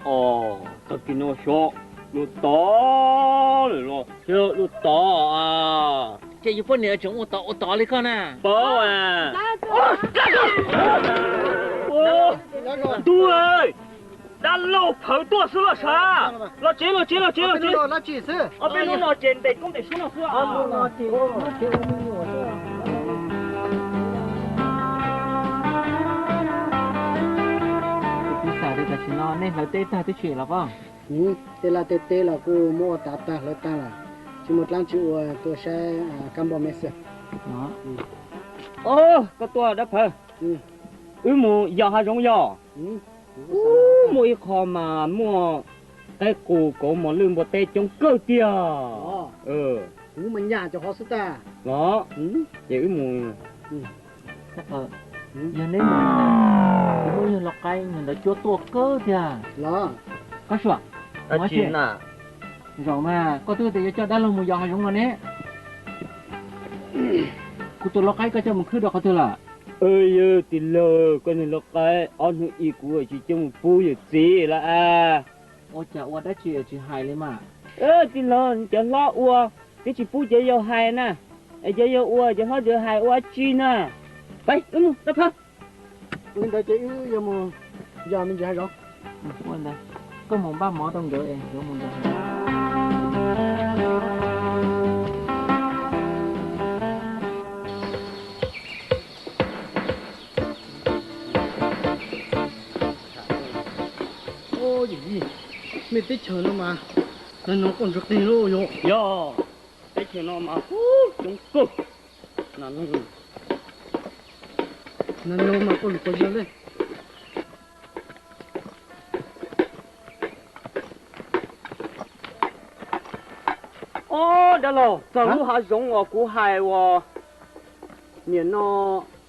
Os, tag kis no xyov luaj tod lawm los. Luaj tod. Ces yus poj niam tseem ua tod ua tod li koj na. Paub. Tub, dab laug phawv tuaj xwb los sav. Los tsev, los tsev, los tsev, los tsev. Ob peb hnub no ces ntes koob ntes suab no xwb. Kuv xav tias tam sim no nej hlawv teb tag twb tsis los pob. Tej laj tej teb los kuj muab ua tav tag hlawv tag lawm, tsis muaj dlaab tsi ua, tuaj saib kab npauj mej xwb. Koj tuaj dab phawv, wb mus yos hav zoov yog. Muaj ib qho mas muaj qaib qus kauv mos lwj npua teb coob kawg tiag. Kuv mas nyam cov qhov xwb tag. Los, ces wb mus. Yog neb mus, kuv muaj ib yawg lau qaib nyuag ntawd cuab tuaj kawg tiag los. Koj Suam, Dab tsi na? Zaum mas koj twb tias yuav coj dab laug mus yos hav zoov no ne. Kuv tus lau qaib koj coj mus khwb rau qhov twg lawm? Yog tij laug, koj niag lau qaib ob hnub ib kuv tsis coj mus pub yawm txiv lawm a. Ua cas ua dab tsi tsis hais li mas? Tij laug, cov hlob ua, twb tsis pub cov yau hais na. Es cov yau ua, cov hlob tsis hais ua dab tsi na. Peb wb mus rau phab. Ua li ntawd ces wb yuav mus yos me ntsis hav zoov. Ua ntawd, koj mus npaj mov rau nkawd es nkawd mus ntawd. Yawm yij, mej teb chaws no mas, no koj ntsia qeeg lawm yog? Yog, teb chaws no mas coob kawg. Nas noog, nas noog mas koj lug pov yawg le. Ob, dab laug, txog lub hav zoov uas kuv hais uas nim no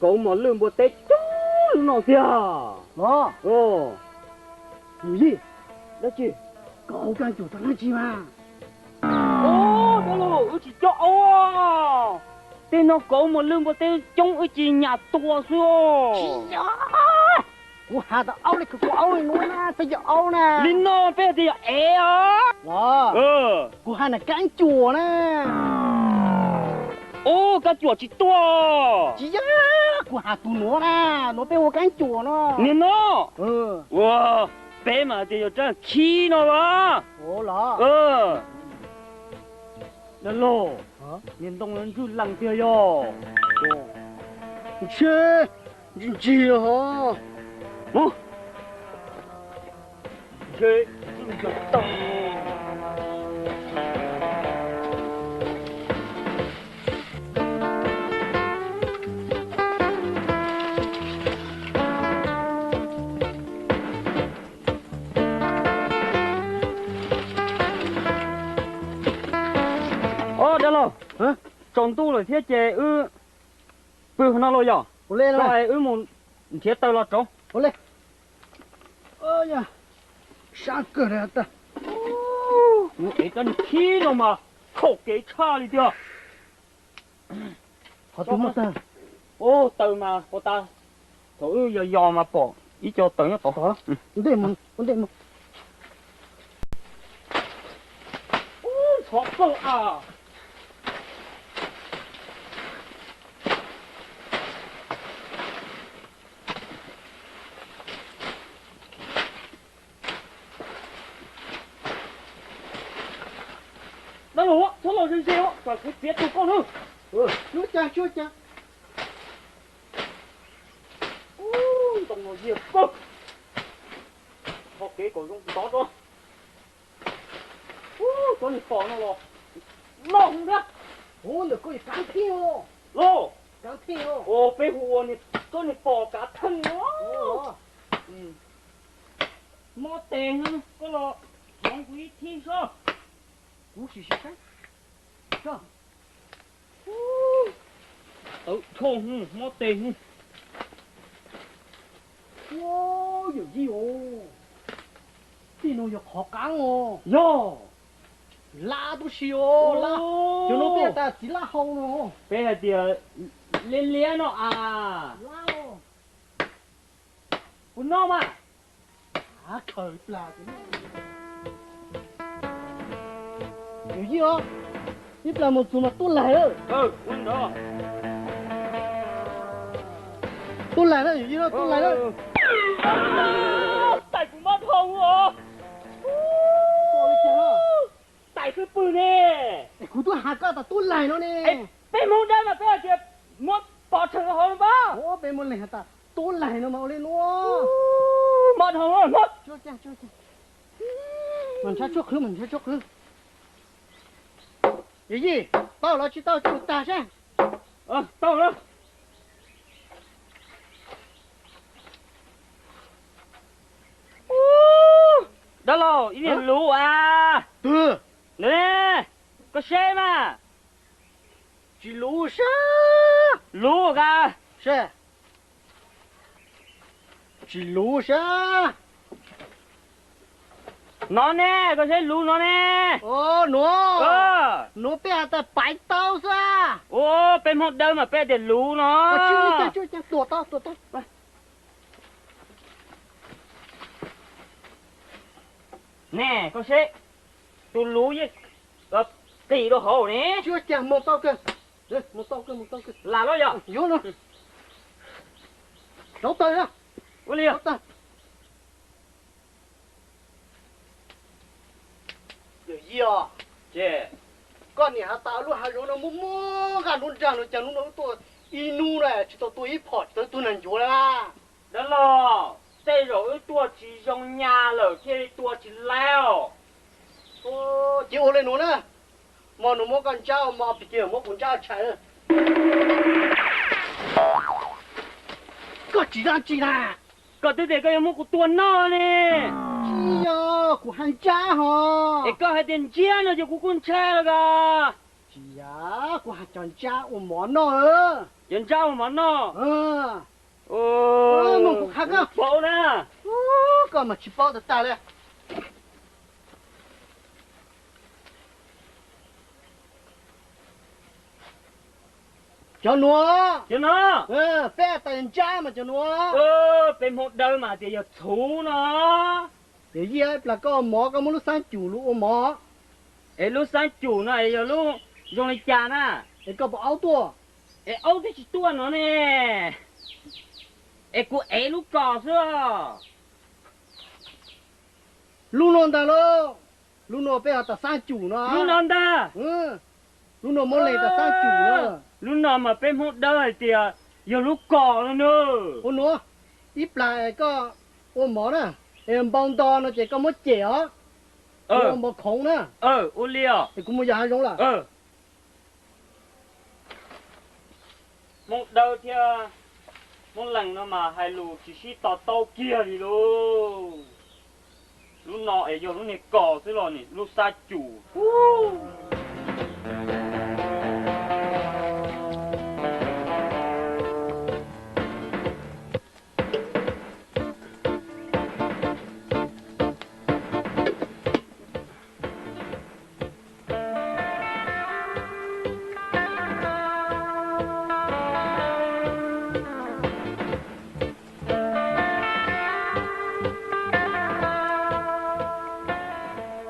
kauv mos lwj npua teb coob lub no tiag. Los, yawm yij, dab tsi? Koj hauv kab cuam tau dab tsi mas? Ob, dab laug, wb tsis coj aub. Tej no kauv mos lwj npua teb coob wb cia li nyas tua xwb. Tsis yog, kuv has tas aub li, kuv aub li nuav na, peb cov aub na. Li no peb tias yog ev os. Los, kuv has na kab cuam na. Ub, kab cuam tsis tuaj. Tsis yog, kuv has tus nuav na, nuav peb hu kab cuam no. Niag no, ua, peb mas tias yog rab khib no los. Dab laug, niag ntoo no ntswj lees tiag yog. Ntshe ntsig ntsig hov. Mus, ntshe ntswj ntswj tau. Ob, dab laug, tsaus ntuj lawm thiab ces wb pw hauv no los yog? Wb mus nrhiav taws los tso. Sab kawg, ev rab niag khib no mas khaum kev tshaj li tiag. Qhov twg muaj taws? Ub, taws mas puas tas, thaum wb yos yos mas pom ib co taws nyob tod. Ntej mus, ua ntej mus. Ub, ntxhov kawg a. Dab laug, txhob los ze ze, kom kuv txiav tug koj nawb. Tsuav cas tsuav cas. Ub, ntoo no yiag kawg. Tho kev kom zoo ntov tso. Ub, cov niag pos no los loj heev thiab. Ub, ntawm koj yog kav theej os. Los, kav theej os. Ua peb hu ua cov niag pos kav theej os. Mob tes heev, koj los hloov kuv ib thib sob. Kuv sim sim saib. Tawv dhau, mob tes. Ua, yawm yij os, tej no yog qhov qaab os. Yog, lab tub si os, lab. Cov no peb has tas txiv lab hau no. Peb hais tias liab liab no as. Lab os. Kuv noj mas. Khaws plas. Yawm yij os, ib plas mus txug mas tub laig lawm. Tub laig na, yawm yij na, tub laig lawm. Tais kuv mob dhau os. Tais twb pw ne. Kuv twb has koj tas tub laig no ne. Peb Hmoob dab mas peb hais tias muab pov rhees hauv no pab. Peb muab leeg has tas tub laig no mas ua li nuav. Mob dhau, mob. Mas nrhav tshuaj qhwv, mas nrhav tshuaj qhwv. Yawm yij, tau los tsis tau, tsuag tag seb. Tau lawm. Dab laug, ib niag luv as. Twg? Ntawm ne, koj seb mas. Tsis luv sab. Luv as. Seb. Tsis luv sab. No ne, koj saib luv no ne. Nuav, nuav peb has tas paiv taub xwb. Peb Hmoob Dawb mas peb tias luv no. Ne, koj saib, tus luv yeej qis rau hauv ne. Lam los yog. Ua li. Yawm yij, koj niam has tas lub hav zoov no muaj muaj nqaj nruab nrag no, cas hnub no wb tuaj ib hnub na tsis tau tua ib phom tsis tau tua neeg ncuav li na. Dab laug, tej zaum wb tuaj tsis zoo nyaj lawm thiaj li tua tsis laib os. Ces ua li nuav na, hmo nuav muab koj ntsab ua mov, pig kig muab kuv ntsab ua tshais. Koj tsis dab tsi na? Koj twb tias koj yuav muab kuv tua noj ne. Tsis yog, kuv has ntsab hos. Es koj hais tias ntsiab no ces kuv kuj ntshai los koj. Tsis yog, kuv has cov ntsab ua mov noj. Cov ntsab ua mov noj. Mus kuv qha koj. Paub na. Koj mas tsis paub tag tag li. Cov nuav, peb has tas ntsab mas cov nuav. Peb Hmoob Dawb mas tias yog txhuv no. Yawm yij, ib plag koj ua mov koj muab lub xaab cum lug ua mov. Es lub xaab cum no es yog lub zoo li cas na? Es koj puas aub tuaj? Es aub twb tsis tuaj no ne. Es kuv ev lub kos xwb. Lub nuav ntag lauj. Lub nuav peb has tas xaab cum no. Lub no ntag. Lub nuav muab lees tas xaab cum no. Lub no mas peb Hmoob Dawb hais tias yog lub kos no na. Ua nuav, ib plag koj ua mov na, es npau nto no ces koj muab cem os. Ua mov khoov na. Ua li os. Es kuv mus yos hav zoov lawm. Hmoob Dawb thiab Hmoob Lees no mas hais lus tsis sib to taub kiag li lauj. Lub no es yog lub niag kos xwb los nim lub xab cum.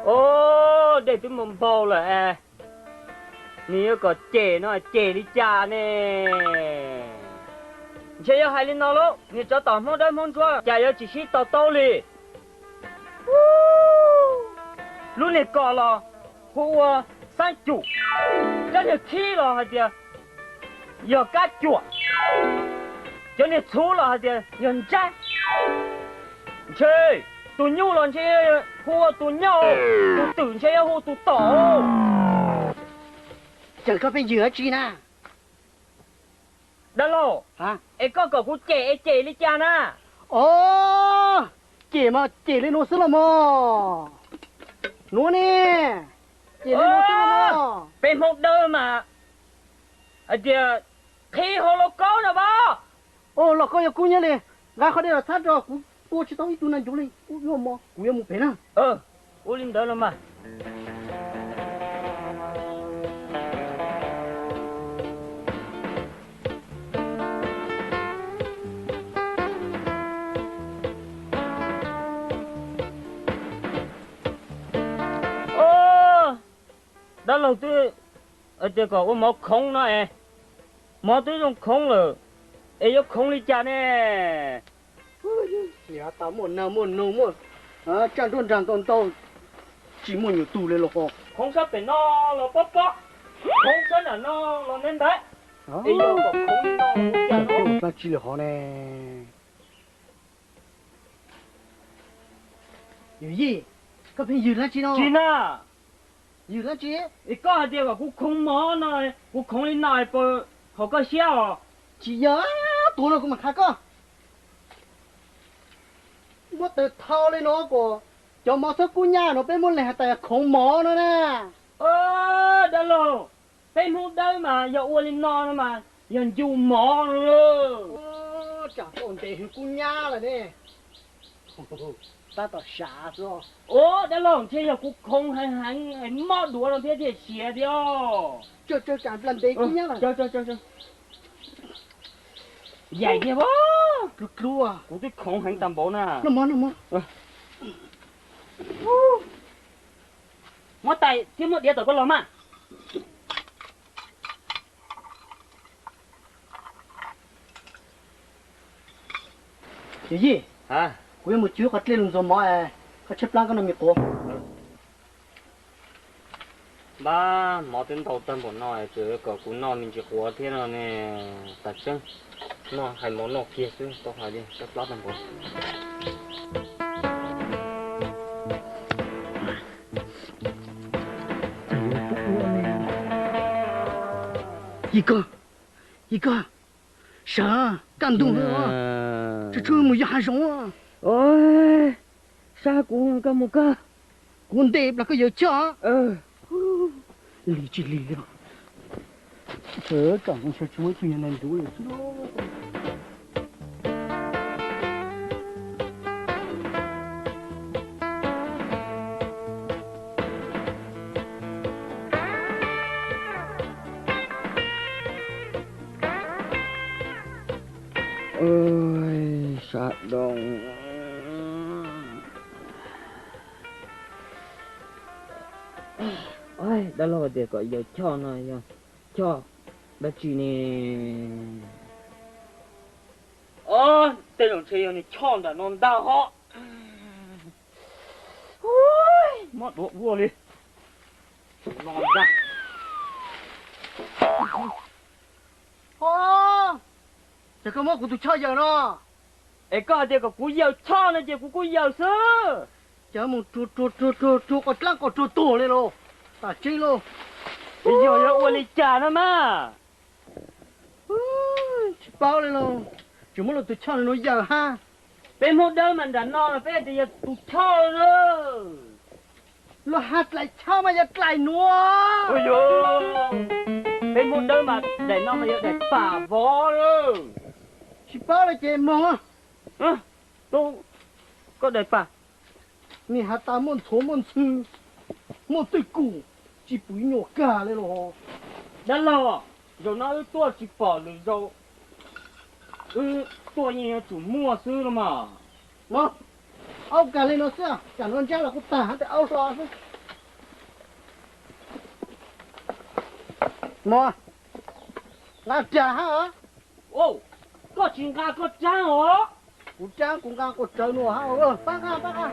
Au, dej twb npau npau lawm es, nws yuav kom cem no cem li cas ne? Ntshe yuav hais li no lauj, niag tsov tom Hmoob Dawb Hmoob Ntsuab cas yuav tsis sib to taub li. Lub niag kos los hu ua xaab cum, cov niag khib los hais tias yog kab cuam, cov niag txhuv los hais tias yog ntsab. Ntshe tus nyuj los ntshe hu ua tus nyauj, tus twm ntshe yuav hu tus tom. Cas koj pheej yws dab tsi na? Dab laug, es koj kom kuv cem es cem li cas na? Au, cem mas cem li nuav xwb los mog. Nuav ne, cem li nuav xwb los mog. Peb Hmoob Dawb mas hais tias qhib hauv lauj kaub no pab. Au, los koj yuav kub nyob li, nqa qhov dej los txhab rau kuv, tua tsis tau ib tug neeg ncuav li, kuv yuav mus, kuv yuav mus pem na. Ua li ntawd los mas. Dab laug twb hais tias kom ua mov khoov no es, mov twb zoo khoov lawm es yuav khoov li cas ne? Niam tas muaj nag muaj noog muaj tsaj nruab nrag ntau ntau, tsis muaj nyuam tug li los ho. Khoov sab pem no los pob pob, khoov sab nram no los ntev ntev, es yog kom khoov li no ua cas no? Dab tsi li hov ne? Yawm yij, koj pheej yws dab tsi no? Tsis na. Yws dab tsi? Es koj hais tias kom kuv khoov mov no, kuv khoov li no puas haum koj siab os? Tsis yog, tuav no kuv mam qha koj. Muab taws thau li no kom cov mov txhob kub nyab no peb muab lees has tas yog khoov mov no na. Dab laug, peb Hmoob Dawb mas yog ua li no no mas yog ncu mov no. Tsam tau ntev hwv kub nyab lawm ne. Tab tom sav xwb. Ua dab laug, ntshe yog kuv khoov heev heev mob duav no thiab thiaj siav thiab. Yaim kiag, kuv twb khoov heev tag npaum na. Muab tais thiab muab diav tom koj los mas. Yawm yij, kuv yuav mus cub qhov dlej lug ntxuav mov, koj tshaib plab koj noj me quav. Npab, mov twb ntau tag npaum no, tseem kom kuv noj me ntsis quav thiab no ne. Tas tseeb, noj hais mov noj kiag xwb tau hais li, tshaib plab tag npaum. Yij koj, yij koj, sawv kaj ntug, tsuj tsuj mus yos hav zoov. Sab kuv, koj mus koj. Kuv ntes plas koj yawm choj. Lig tsis lig li. Tsom ntshai tsis muaj ib tug yog nais ntuv lawm xwb. Sab doo. Dab laug tias kom yawm choj no yog choj dab tsi ne? Tej zaum ntshe yog nws choj nram no ntag hos. Mob duav ua li. Ces koj muab kuv tus choj yawm no. Es koj hais tias kom kuv yawm choj no ces kuv kuj yawm xwb. Ces mus rua rua rua rua rua qos dlaab qos rua tuag li lauj. Tam tseeb lauj. Yog yog ua li cas no mas. Tsis paub li lauj. Tseem muab luag tus choj no yawm hab. Peb Hmoob Dawb mas nram no mas peb hais tias yog tus choj lawm. Luag hais dlaim choj mas yog dlaim nuav. Peb Hmoob Dawb mas daim no mas yog daim pam vov lawm. Tsis paub li ces moog. Koj daim pam. Nwg has tas muaj ntxhuav muaj ntxhw, muaj twj kum, tsis pum nyuam kag li los. Dab laug, zaum no wb tuaj tsis pom lwm zaus, wb tuaj yeej yuav tsum muaj xwb los mas. Aub kag li no xwb, kam no ntsab los kuj tag hab, tej aub hlo xwb. Mog, nqa dag hab. Koj tsis nqa koj rab os. Kuv rab kuv nqa quas rawv no hab. Pab nqa, pab nqa.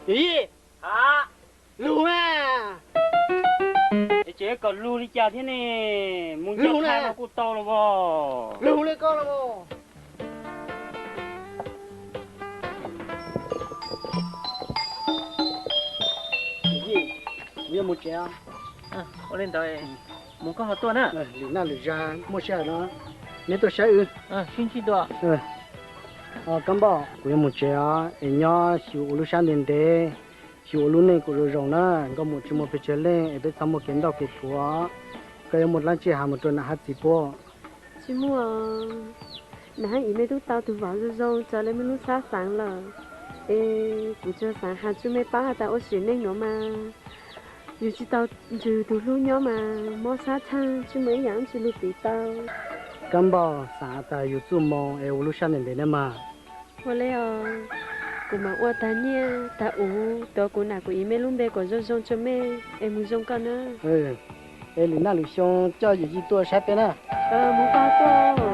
Yawm yij, lug mas. Es tseem kom lug li cas thiab ne? Mus nco qha no kuj tau los as. Lug li koj los. Kuv yuav mus tsev. Ua li ntawd mus koj ho tuaj na. Lwm naj lwm zag muaj sij hawm no neb tuaj saib wb. Sib ntsib dua. Kab npauj, kuv yuav mus tsev os, es nyob xyuas ua lub sab ntev ntev, xyuas ua lub neej kom zoo zoo na, nkauj muam tsis muaj pes tsawg leej es peb txhob muaj kev nrauj kev thuav. Koj yuav muaj dlaab tsi has mus rau nam hab txiv puab? Tsis muaj. Nam hab txiv mej tub tau tug vauv zoo zoo txawv le mej lub sab xaav lawm, es kuv tsuas xaav has tsua mej paub has tas ua sim neej nuav mas yug tsis tau nrug tug hlub nyob mas mob sab tshaj, tsis muaj ib yaam tsi lug piv tau. Kab npauj, xaav tas yug txuj moo es ua lub sab ntev ntev na mas. Ua le os, kuv mam ua tag nyiaj tag uv tuav kuv nam kuv txiv mej lub npe kom zoo zoo tsua mej es mus zoo koj na. Es lwm naj lwm xyoo coj yawm yij tuaj saib peb na. Mus koj tuaj.